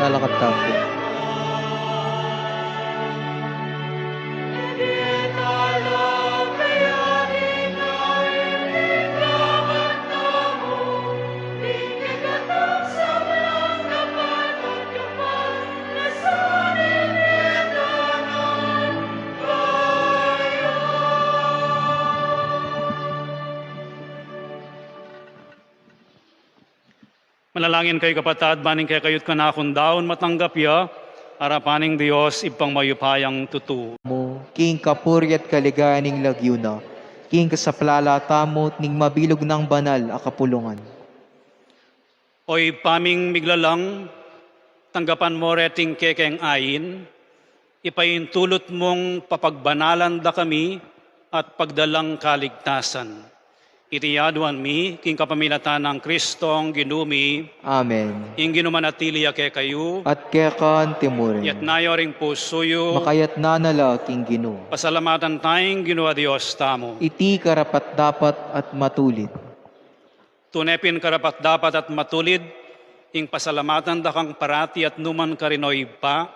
Alakad tamu. Manalangin kayu, kapatad, ban ing kekayu't kanakung daun matanggap ya arapan ning Dios Ibpang mayupayang tutu. Mu, king kapurian at kaligayan ning lagyu na, king kasaplalan tamu at ning mabilug nang banal a kapulungan. O Ibpa ming miglalang, tanggapan mu reting kekeng ain, ipaintulut mung papagbanalan da kami at pagdalang kaligtasan. Iti aduan mi king kapamilatan nang Kristong Ginu mi. Amen. Ing Ginu manatili ya kekayu. At keka antimurin. Itas yu ring pusu yu. Makatas na la king Ginu. Pasalamatan taya ing Ginu a Dios tamu. Iti karapat-dapat at matulid. Tune pin karapat-dapat at matulid ing pasalamatan da kang parati at nukarin man, o Ibpa,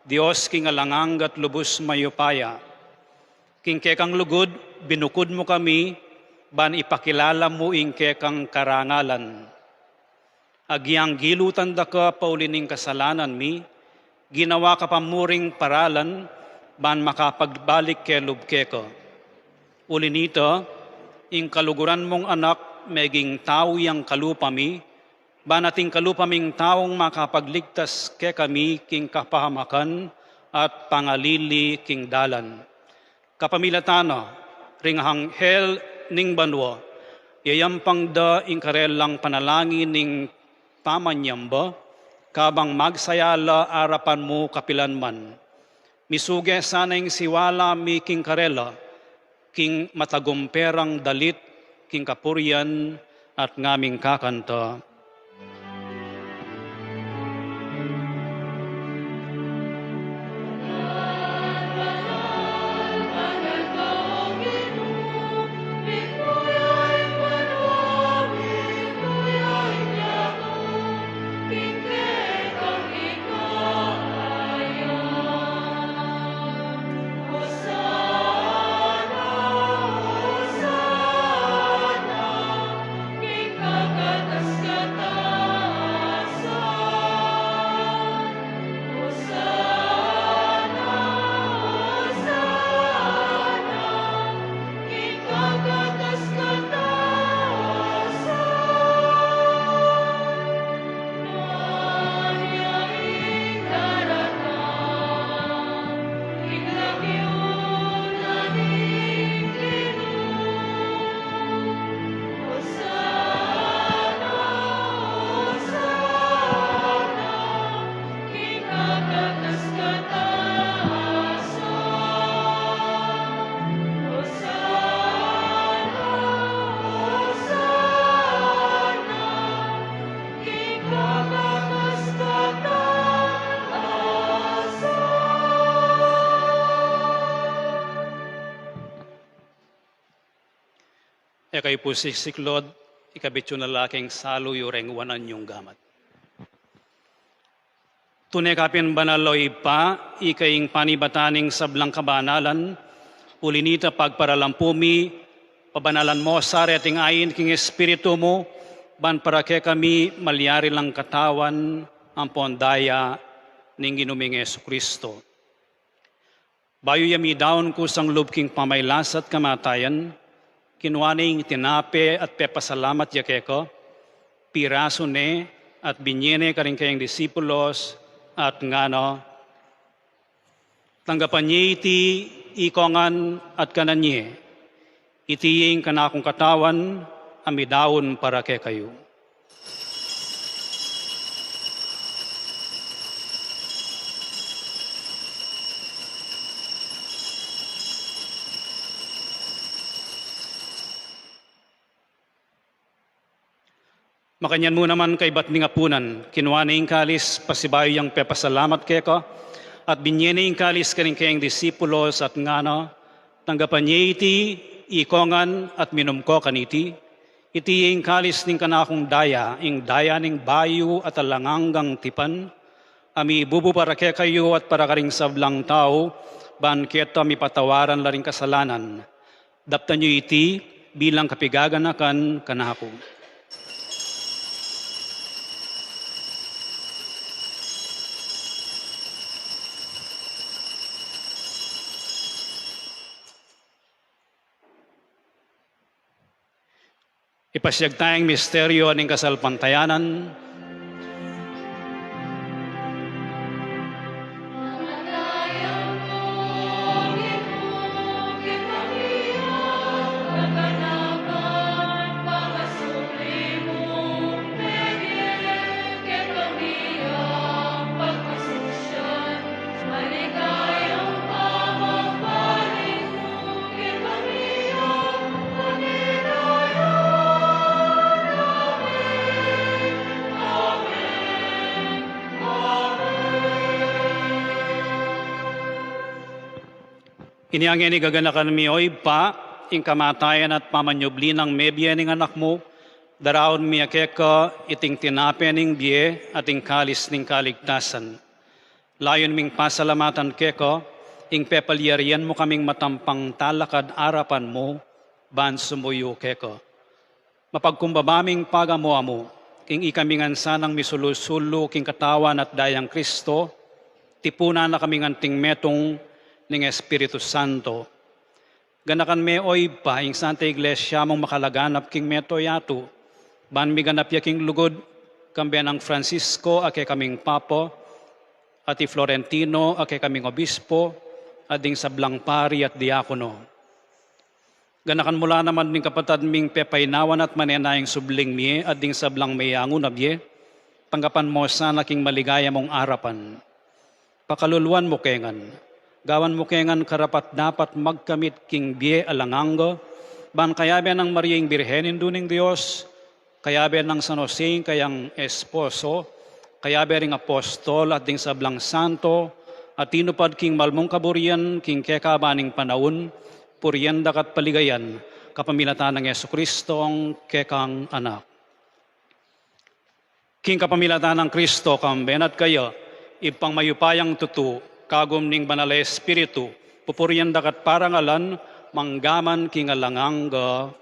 Dios king alang angga at lubus mayupaya. King kekang lugud, binukud mu kami, ban ipakilala mu ing kekang karangalan. Agyang gilutan da ka pauli ning kasalanan mi, ginawa ka pa mu ring paralan, ban makapagbalik kelub keka. Uli nita, ing kaluguran mung Anak meging tau yang kalupa mi, ban ating kalupa ming taung makapagligtas kekami king kapahamakan at pangalili king dalan. Kapamilatan na ring anghel ning banua, yayampang da ing karelang panalangin ning pamanyamba, kabang magsaya la arapan mu kapilan man. Misuge sana ing siwala mi king karela, king matagumpe rang dalit, king kapurian at ngaming kakanta. E kayu pu sisiklod, ikabit yu na la king salu yu reng wanan yung gamat. Tune ka pin banal, o Ibpa, ika ing panibatan ning sablang kabanalan, uli nita pagparalampu mi, pabanalan mu sa reting ain king Espiritu mu, ban para kekami malyari lang katawan ampon daya ning Ginu ming Jesucristo. Bayu ya midaun kusang lub king pamailas at kamatayan, kinua ne ing tinape at pepasalamat ya keka, pirasu ne at binye ne karing kayang disipulos at ngana: Tanggapan ye iti ikongan at kanan ye. Iti ing kanakung katawan a midaun para kekayu. Makanyan mu naman kaybat ning apunan, kinua ne ing kalis, pasibayu yang pepasalamat keka, at binye ne ing kalis karing kayang disipulos, at ngana: Tanggapan ye iti ikongan at minum ko kaniti. Iti ing kalis ning kanakung daya, ing daya ning bayu at alang anggang tipan, A mibubu para kekayu at para karing sablang tau, ban keta mipatawaran la ring kasalanan. Daptan yu iti bilang kapigaganakan kanaku. Ipasiag taya ing misteryo ning kasalpantayanan. Inya ngeni gaganakan mi, O Ibpa, ing kamatayan at pamanyubli nang mebie ning Anak mu, daraun mi keka iting tinape ning bie at ing kalis ning kaligtasan. Layun ming pasalamatan keka ing pepalyarian mu kaming matampang talakad arapan mu ban sumuyu keka. Mapagkumbaba ming pagamu-amu king ikami ngan sanang misulu-sulu king katawan at dayang Kristo, tipunan na kaming anting metung ning Espiritu Santo. Ganakan me, O Ibpa, ing Santa Iglesia mung makalaganap king mabilug a yatu, ban miganap ya king lugud, kambe nang Francisco a kekaming Papa, at i Florentino a kekaming Obispo, at ding sablang pari at diakono. Ganakan mu la naman ding kapatad ming pepainawan at manenayang subling mie at ding sablang meyangu na bie, tanggapan mu sana king maligaya mung arapan. Pakaluluan mu ke ngan. Gawan mu ke ngan karapat-dapat magkamit king bie alang angga, ban kayabe nang Maria ing Birhen Indu ning Dios, kayabe nang San Jose ing kayang esposo, kayabe ring apostol at ding sablang santo a tinupad king malmung kaburian king kekaban ning panaun, purian da ka at paligayan, kapamilatan nang Jesucristo a kekang Anak. King kapamilatan nang Kristo, kambe na at kaya, Ibpang mayupayang tutu, kagum ning Banal a Espiritu, pupurian da ka at parangalan, mangga man king alang angga.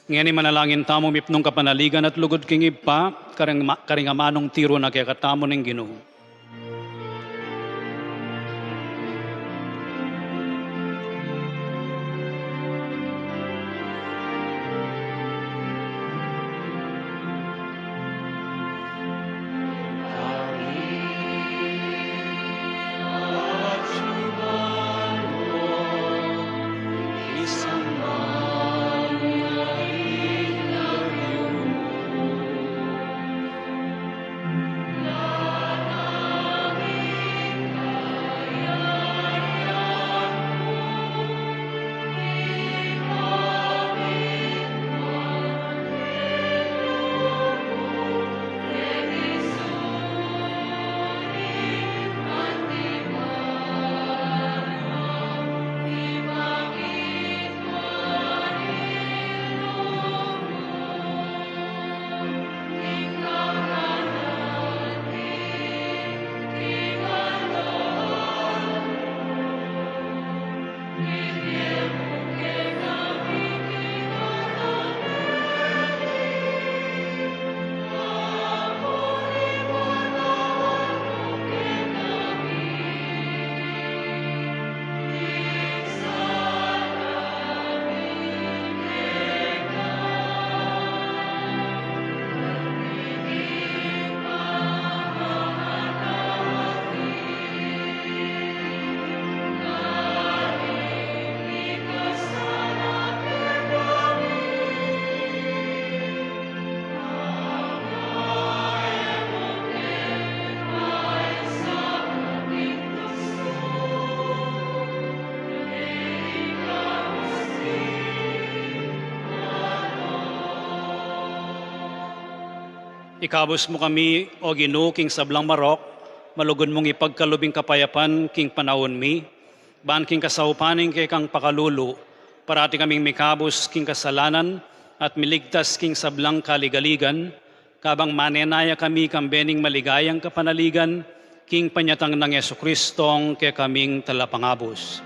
Ngeni manalangin tamu mipnung kapanaligan at lugud king Ibpa, karing ma-, karing amanung tiru na kekatamu ning Ginu. Ikabus mu kami, O Ginu, king sablang marok, malugud mung ipagkalub ing kapayapan king panaun mi, ban king kasaupan ning kekang pakalulu, parati kaming mikabus king kasalanan at miligtas king sablang kaligaligan, kabang manenaya kami kambe ning maligayang kapanaligan, king panyatang nang Jesucristong kekaming Talapangabus.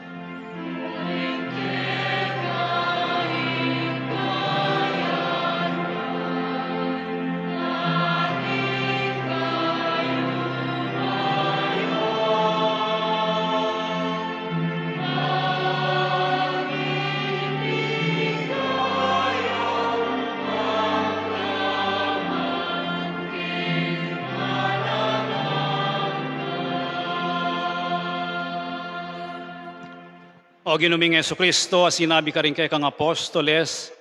O Ginu ming Jesucristo, a sinabi karing kekang apostoles,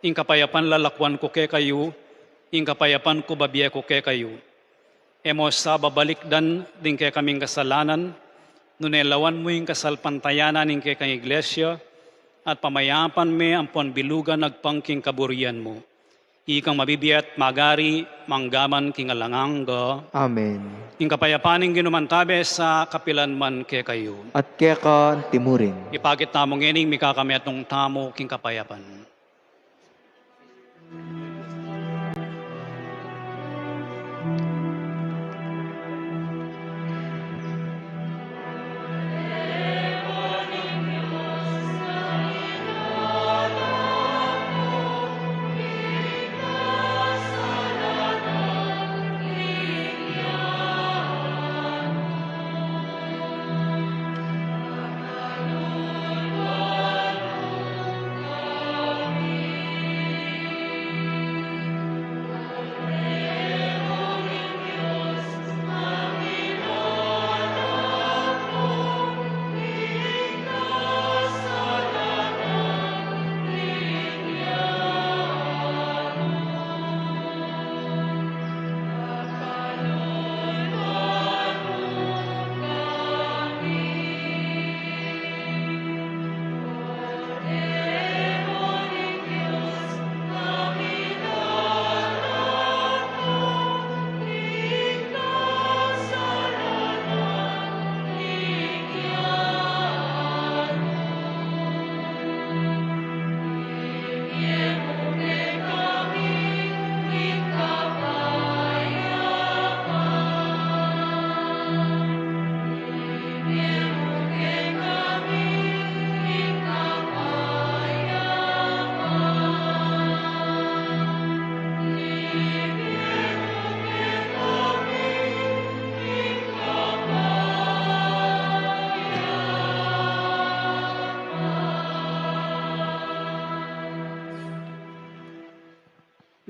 ing kapayapan lalakuan ku kekayu, ing kapayapan ku babie ku kekayu. E mu sa babalikdan ding kekaming kasalanan, nune lawan mu ing kasalpantayanan ning kekang Iglesia, at pamayapan me ampon bilugan agpang king kaburian mu. Ikang mabibie at magari, mangga man king alang angga. Amen. Ing kapayapan ning Ginu mantabe sa kapilan man kekayu. At keka antimurin. Ipakit tamu ngening mikakametung tamu king kapayapan.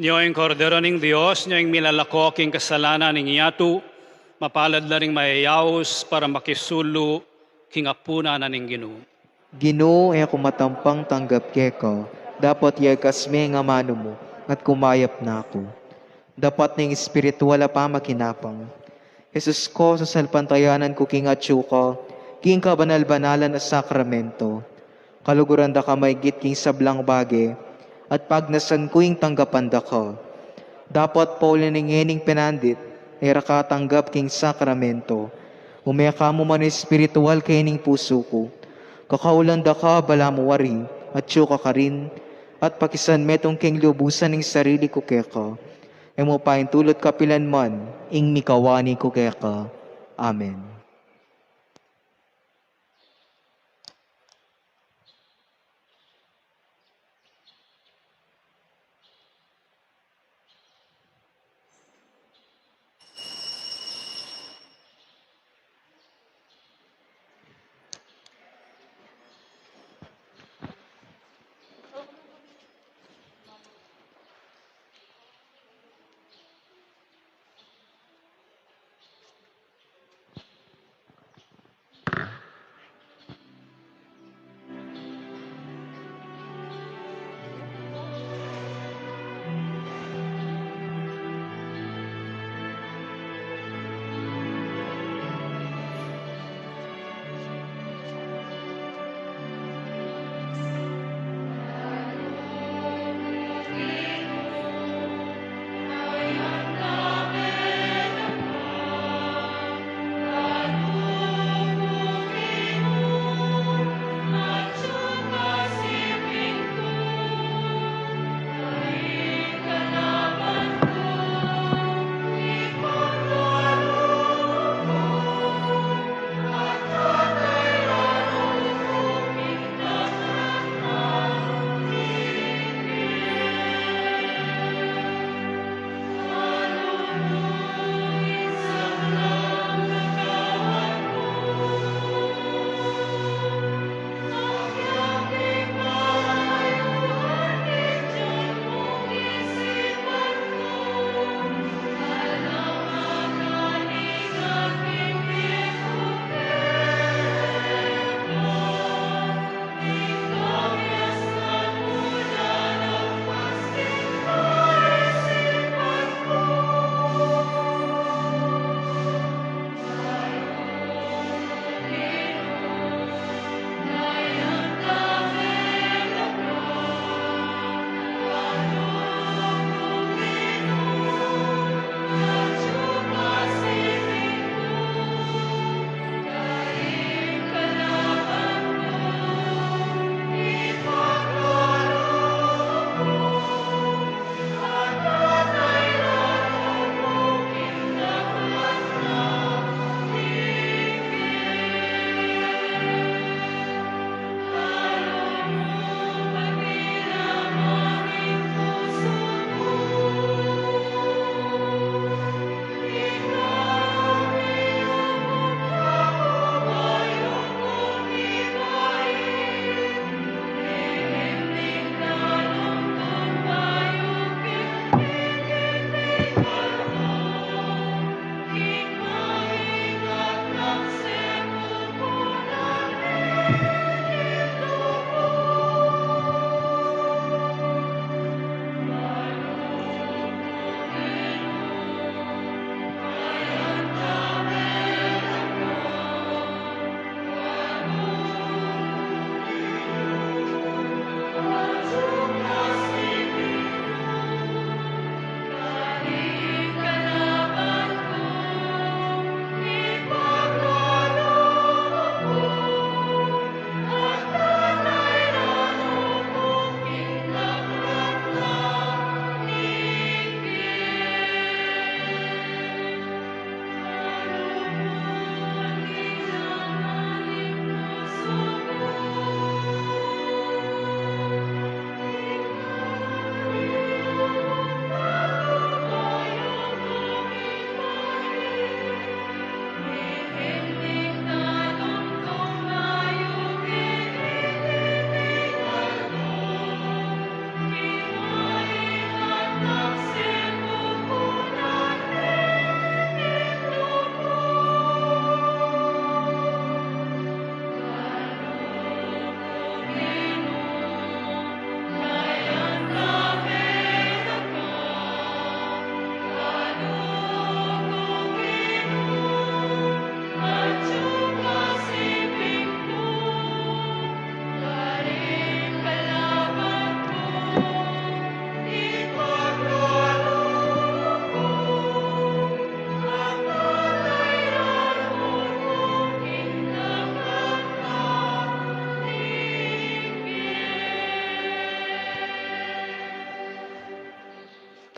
Nyo ing Kordero ning Dios, nyo ing milalako king kasalanan ning yatu, mapalad la ring mayayaus para makisulu king apunan na ning Ginu. Ginu, e ku matampang tanggap keka, dapot yakas me ing amanu mu, at kumayap na ku. Dapat ning espiritual a pamakinapang. Jesus ko, sasalpantayanan ku king atyu ka, king kabanal-banalan a sakramento. Kaluguran da ka maigit king sablang bage, at pagnasan ku ing tanggapan da ka. Dapot pauli ning ngening penandit, e ra ka tanggap king sakramento. Ume ka mu man espiritual keni king pusu ku. Kakaulan da ka, balamu wari, atyu ka karin, at pakisan metung king lubusan ing sarili ku keka. E mu paintulut kapilan man ing mikawani ku keka. Amen.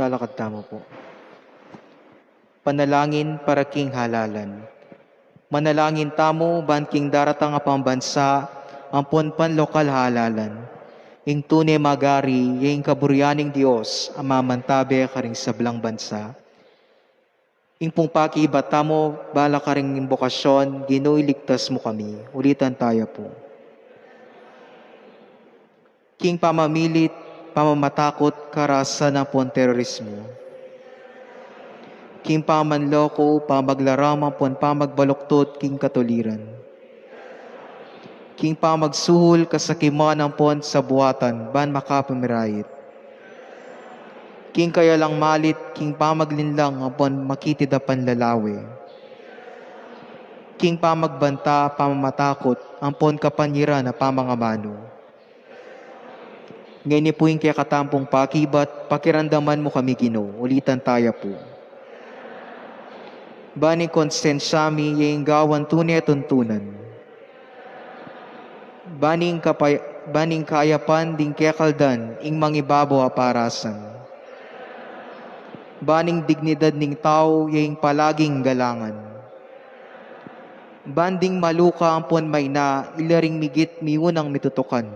Lalakad tamu pu. Panalangin para king halalan. Manalangin tamu ban king daratang a pambansa ampon panlokal a halalan. Ing tune magari, ya ing kaburian ning Dios a mamantabe karing sablang bansa. Ing pung pakibat tamu bala karing imbokasyon, Ginu, iligtas mu kami. Ulitan taya pu. King pamamilit, pamamatakut, karasan ampon terorismu. King pamanloko, pamaglaram ampon pamagbaluktot king katuliran. King pamagsuhul, kasakiman ampon sabuatan ban makapamirayit. King kayalang malit, king pamaglinlang ampon makitid a panlalawe. King pamagbanta, pamamatakut ampon kapanyiran a pamangamanu. Ngeni pu ing kekatamung pakibat, pakiramdaman mu kami, Ginu. Ulitan taya pu. Ban ing konsensya mi, ya ing gawan tune tuntunan. Ban ing kapay-, ban ing kayapan ding kekaldan, ing mangibabaw a parasan. Ban ing dignidad ning tau, ya ing palaging galangan. Ban ding maluka ampon maina, ila ring migit miunang mitutukan.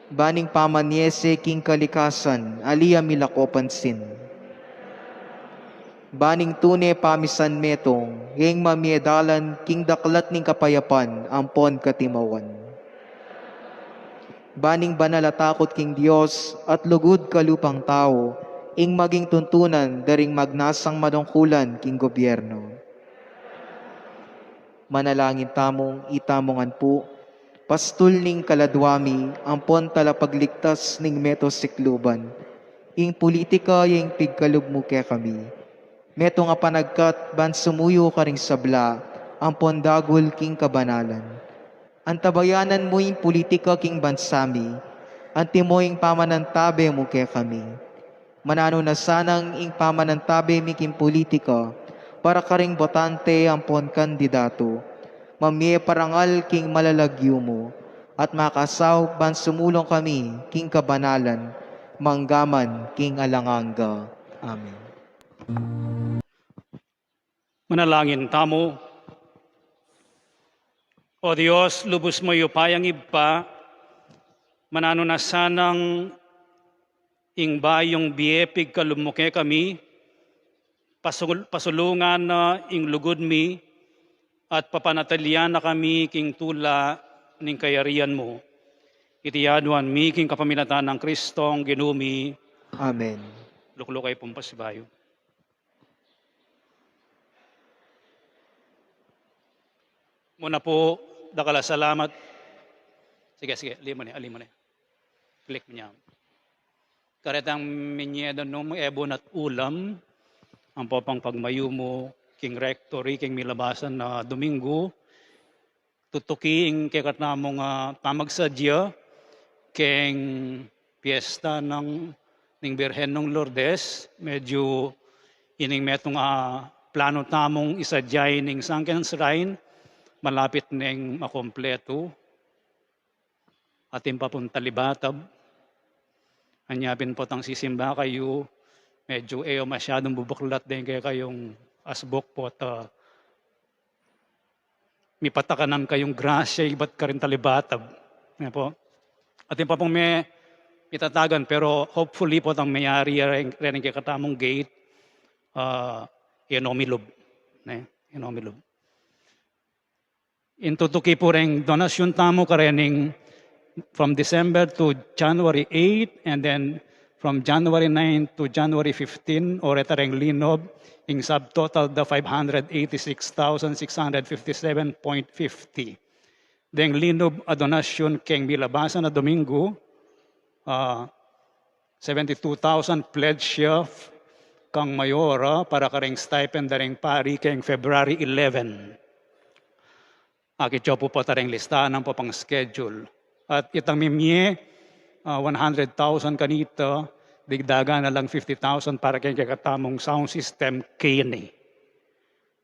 Ban ing pamanyese king kalikasan, ali a milako pansin. Ban ing tune pamisan metung, ya ing mamie dalan king daklat ning kapayapan ampon katimawan. Ban ing banal a takut king Dios at lugud kalupang tau, ing maging tuntunan da ring magnasang manungkulan king gobyerno. Manalangin tamung itamu ngan pu, pastul ning kaladwa mi, ampon talapagligtas ning meto sikluban. Ing pulitika ya ing pigkalub mu kekami. Metung a panagkat ban sumuyu karing sabla, ampon dagul king kabanalan. Antabayanan mu ing pulitika king bansa mi, antimo ing pamanantabe mu kekami. Mananu na sanang ing pamanantabe mi king pulitika, para karing botante ampon kandidatu, mamie parangal king malalagyu mu, at makasaup ban sumulung kami king kabanalan, manggaman king alang angga. Amen. Manalangin tamu. O Dios, lubus mayupayang Ibpa, mananu na sanang ing bayung bie pigkalub mu kekami, pasul-, pasulungan na ing lugud mi, at papanatilian na kami king tula ning kayarian mu. Iti aduan mi king kapamilatan nang Kristong Ginu mi. Amen. Lukluk kayu pung pasibayu. Muna pu, dakal a salamat. Sige, sige, ali mu ne, ali mu ne. Click niya. Karetang minye da nung ebun at ulam, ampo pang pagmayumu king rectory, king milabasan a Domingo, tutuki ing kekatamung, ah, pamagsadya keng piesta nang, ning Birhen nang Lourdes. Medyu ining metung a planu tamung isadya ining sunken shrine, malapit neng makumpletu. Atin pa pung talibatab. Anya pin potang sisimba kayu, medyu e yu masyadung bubuklat deng kekayung asbuk pota mipatakanan kayung grasya ibat karin talibatab. Yan po. Atin pa pung me-, mitatagan, pero hopefully potang meyari reng, reng kekatamung gate, ah, e no milub. Ne? E no milub. Ing tutuki pu reng donasyun tamu karening from December to January eight, and then from January nine to January fifteen, o reta reng linob, ing subtotal da five hundred eighty-six thousand six hundred fifty-seven point fifty. Deng linob a donasyun keng milabasan a Domingo, ah, seventy-two thousand pledge ya kang Mayora para kareng stipend da reng pari keng February eleven. Akit yu pu pota reng listahan nang papang-schedule. At itang mimie, ah, one hundred thousand kanita, digdagan na lang fifty thousand para keng kekatamung sound system keni.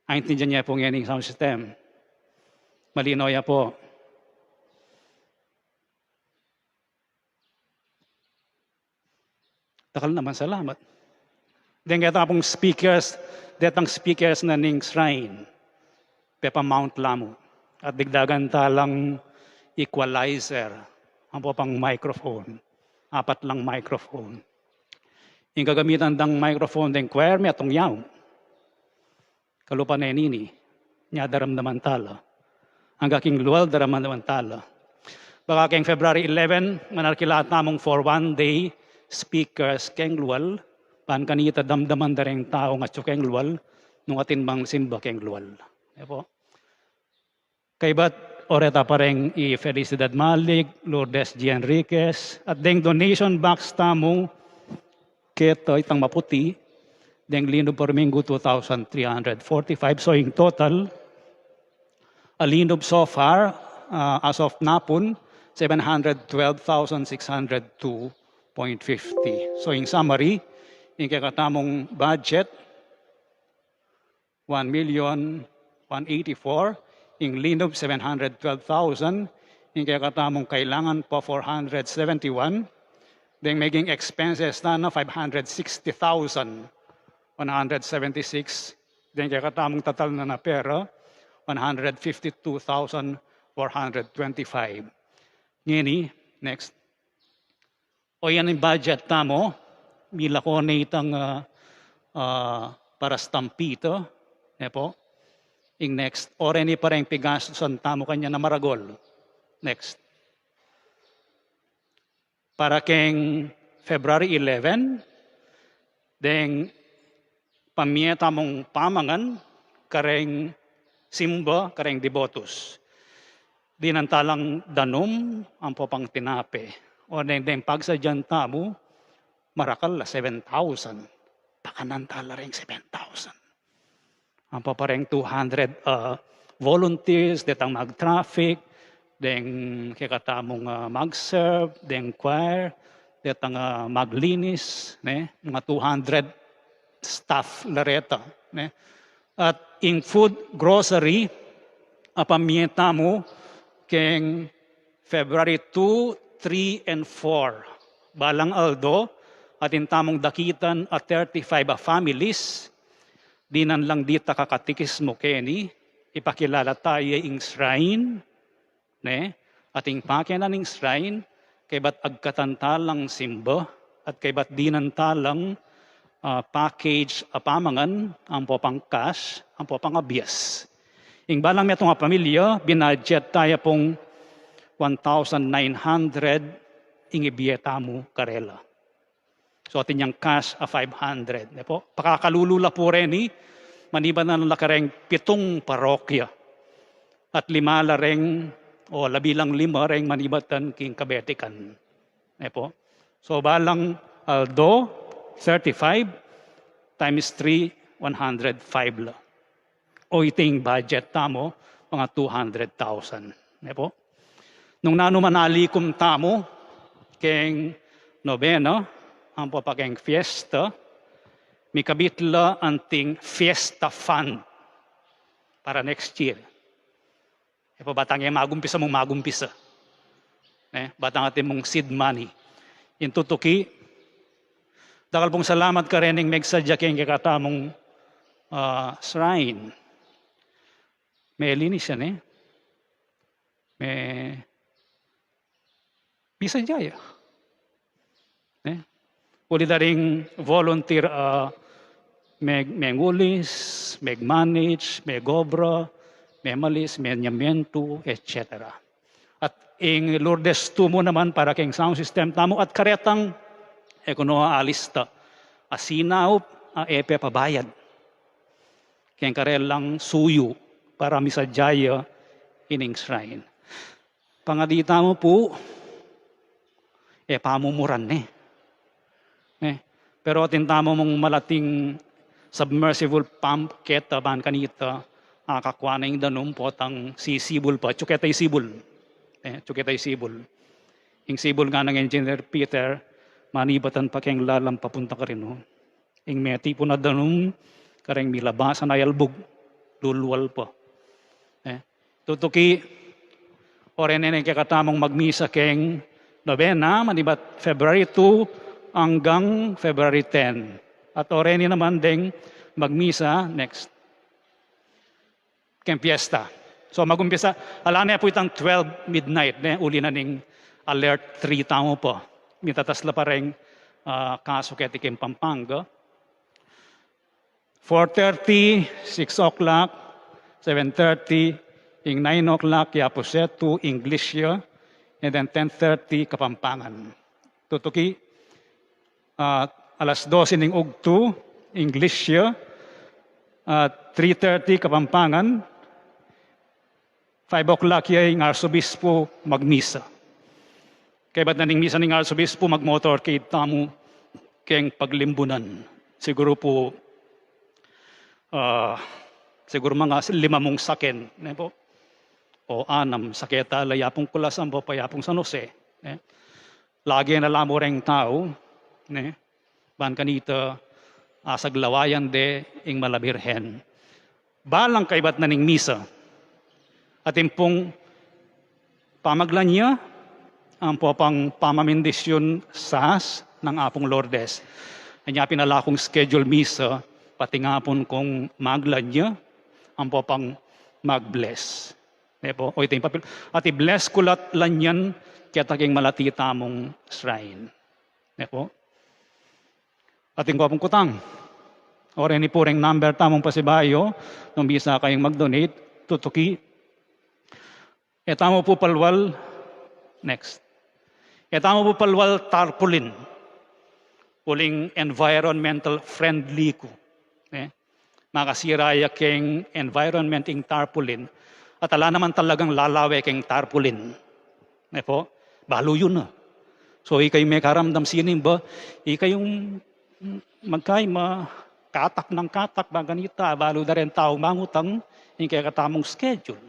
Aintindian ye pu ngening sound system? Malino ya pu? Dakal naman salamat. Deng keta pung speakers, detang speakers na ning shrine, pepamount la mu. At digdagan ta lang equalizer, ampo pang microphone. Apat lang microphone. Ing gagamitan dang microphone deng choir, metung ya mu. Kalupa ne nini, nya daramdaman ta la. Angga king lual, daramdaman ta la. Baka keng February eleven, manalkila tamung for one day speakers keng lual, ban kanita damdaman da reng taung atyu keng lual, nung atin mang simba keng lual. E pu. Kaybat oreta pa reng i Felicidad Malik, Lourdes G. Enriquez, at deng donation box tamu, keta itang maputi, deng Linub Parmingu two thousand three hundred forty-five. So, in total, a linub so far, uh, as of napun, seven hundred twelve thousand six hundred two point fifty. So, in summary, ing kekatamung budget, one million one eighty-four, ing linub seven hundred twelve thousand, ing kekatamung kailangan pa four hundred seventy-one, deng meging expenses na na five hundred sixty thousand one hundred seventy-six, deng kekatamung total na na pera one hundred fifty-two thousand four hundred twenty-five. Ngeni, next. O yan ing budget tamu, milako ne itang, ah, ah, para stampito, ne pu? Ing next, o reni pa reng pigastusan tamu kanyan a maragul. Next. Para keng February eleven, deng pamie tamung pamangan kareng simba, kareng debotos. Dinan ta lang danum ampo pang tinape. O deng, deng pagsadyan tamu, marakal la seven thousand. Pakanan ta la reng seven thousand. Ampo pa reng two hundred, uh, volunteers, detang mag-traffic, deng kekatamung, uh, mag-serve, deng choir, detang, uh, maglinis, ne? Mga two hundred staff la reta, ne? At ing food grocery, a pamie tamu keng February two, three, and four. Balang aldo, atin tamung dakitan a thirty-five a families, dinan lang dita kakatikismu keni, ipakilala ta ya ing shrine, ne? Atin pakenan ing shrine, kaybat agkatan ta lang simba, at kaybat dinan ta lang, ah, package a pamangan, ampo pang cash, ampo pang abias. Ing balang metung a pamilya, binudget ta ya pung one thousand nine hundred ing ibie tamu karela. So, atin yang cash a five hundred, ne pu? Pakakalulu la pu reni, manibat na la kareng pitung parokya. At lima la reng, o labilang lima reng manibatan king kabetikan. Ne pu? So, balang aldo, thirty-five times three, one hundred five la. O iting budget tamu, mga two hundred thousand. Ne pu? Nung nanu man alikum tamu, keng nobena, ampo pa keng fiesta, mikabit la anting fiesta fund para next year. E pu, batang e magumpisa mung magumpisa. Ne? Batang atin mung seed money. Ing tutuki, dakal pung salamat kareng megsadya keng kekatamung, ah, shrine. Melinis ya, ne? Me, misadya ya. Ne? Uli da ring volunteer, ah, meg-, mengulis, meg-manage, megobra, memalis, menyamentu, et cetera. At ing Lourdes two mu naman para keng sound system tamu at karetang, e ku no alista, a sinaup, a e pepabayad keng karelang suyu para misadya ya ining shrine. Pangadi tamu pu, e pamumuran ne. Ne? Pero atin tamu mung malating submersible pump keta ban kanita, a, kakua na ing danum potang sisibul pa, atyu keta isibul. Ne? Atyu keta isibul. Ing sibul nganang Engineer Peter, manibatan pa keng lalam papunta karinu. Ing metipun a danum, kareng milabasan a yalbug, lulual pa. E, tutuki, o reni ing kekatamung magmisa keng nobena, manibat February two, anggang February ten. At oreni naman deng magmisa next keng fiesta. So, magumpisa, ala ne pu itang twelve midnight, ne, uli na ning alert three tamu pu. Mitatas la pa reng, ah, kasu keti keng Pampanga. Four thirty, six o'clock, seven thirty, ing nine o'clock, ya pu setu, English ya, and then ten thirty, Kapampangan. Tutuki, ah, alas dose ning ugtu, English ya, ah, three thirty, Kapampangan, five o'clock ya, ing Arsobispo magmisa. Kaybat na ning misa ning Arsobispo, magmotorcade tamu keng Paglimbunan. Siguru pu, ah, siguru mga lima mung saken, ne pu? O anam, saketa la yapung Culasi ampo pa yapung San Jose, ne? Lage na la mu reng tau, ne? Ban kanita, asaglawayan de ing Malabirhen. Balang kaybat na ning misa, atin pung pamaglanya ampo pang pamamindisyun sas nang Apung Lourdes. Anya pin ala kung schedule misa, patingapun kung maglanya ampo pang mag-bless. Ne pu? O iti ing papil. At i-bless ku la't lanyan keta king malati tamung shrine. Ne pu? Atin ku pung kutang. Oreni pu reng number tamung pasibayu, nung bisa kayung mag-donate, tutuki. E tamu pu palwal, next. E tamu pu palwal tarpaulin. Uling environmental friendly ku. Ne? Makasira ya keng environment ing tarpaulin. At ala naman talagang lalawe keng tarpaulin. Ne pu? Balu yu na. So, ikayu mekaramdam sining ba, ikayung magkay ma katak nang katak, ba kanita, balu da reng tau mangutang, ing kekatamung schedule.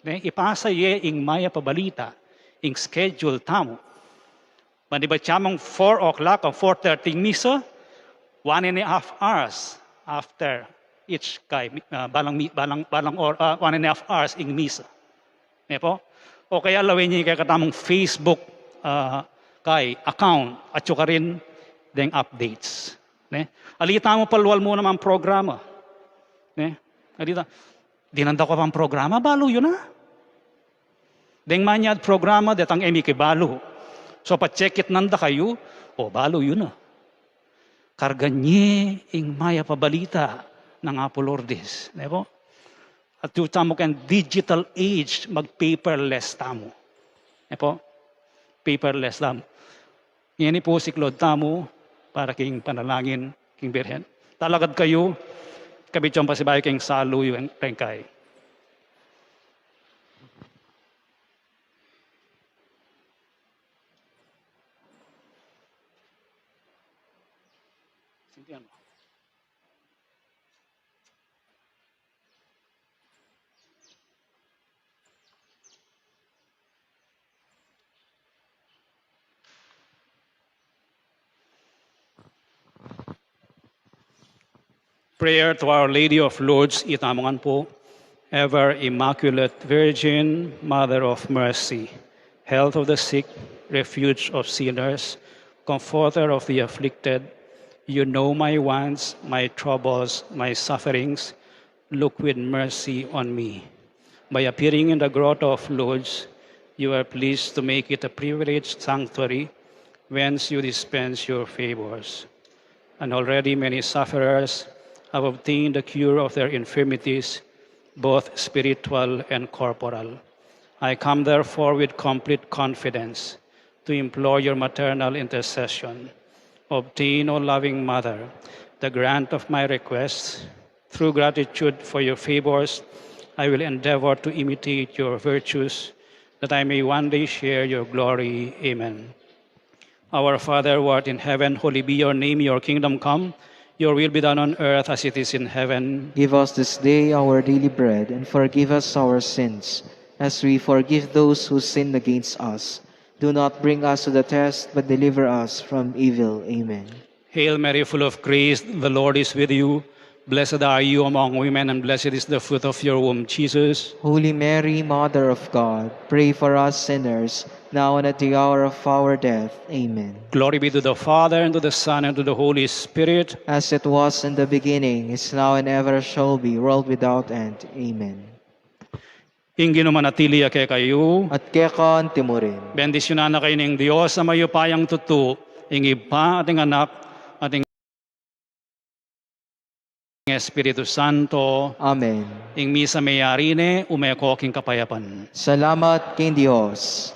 Ne? Ipasa ye ing mayap a balita, ing schedule tamu. Manibat ya mung four o'clock o four thirty ing misa, one and a half hours after each kay, ah, balang, mi- balang, balang or, ah, one and a half hours ing misa. Ne pu? O kaya lawen ye ing kekatamung Facebook, ah, kay account, at saka rin deng updates. Ne? Ali tamu palwal mu naman programa. Ne? Ali ta- Dinan da ku pang programa, balu yu na. Deng manyad programa, detang e miki balu. So, pa-check it nanda kayu, o balu yu na. Kargan ye ing mayap a balita nang Apu Lourdes. Ne pu? At yu tamu keng digital age, mag-paperless tamu. Ne pu? Paperless tamu. Ngeni pu siklaud tamu para king panalangin king Birhen. Talakad kayu, kabit yung pasibayu king salu yung rengkay. Prayer to Our Lady of Lourdes, itamu ngan pu. Ever Immaculate Virgin, Mother of Mercy, Health of the sick, Refuge of sinners, Comforter of the afflicted, you know my wants, my troubles, my sufferings. Look with mercy on me. By appearing in the Grotto of Lourdes, you are pleased to make it a privileged sanctuary whence you dispense your favors. And already many sufferers have obtained the cure of their infirmities, both spiritual and corporal. I come therefore with complete confidence to implore your maternal intercession. Obtain, O loving Mother, the grant of my requests. Through gratitude for your favors, I will endeavor to imitate your virtues, that I may one day share your glory. Amen. Our Father, who art in heaven, holy be your name. Your kingdom come, your will be done on earth as it is in heaven. Give us this day our daily bread, and forgive us our sins, as we forgive those who sin against us. Do not bring us to the test, but deliver us from evil. Amen. Hail Mary, full of grace, the Lord is with you. Blessed are you among women, and blessed is the fruit of your womb, Jesus. Holy Mary, Mother of God, pray for us sinners, now and at the hour of our death. Amen. Glory be to the Father, and to the Son, and to the Holy Spirit. As it was in the beginning, is now, and ever shall be, world without end. Amen. Ing Ginu manatili ya kekayu. At keka antimurin. Bendisyunan na kayu ning Dios a mayupayang tutu, ing Ibpa, at ing Anak, at ing Espiritu Santo. Amen. Ing misa meyari ne, ume ko king kapayapan. Salamat king Dios.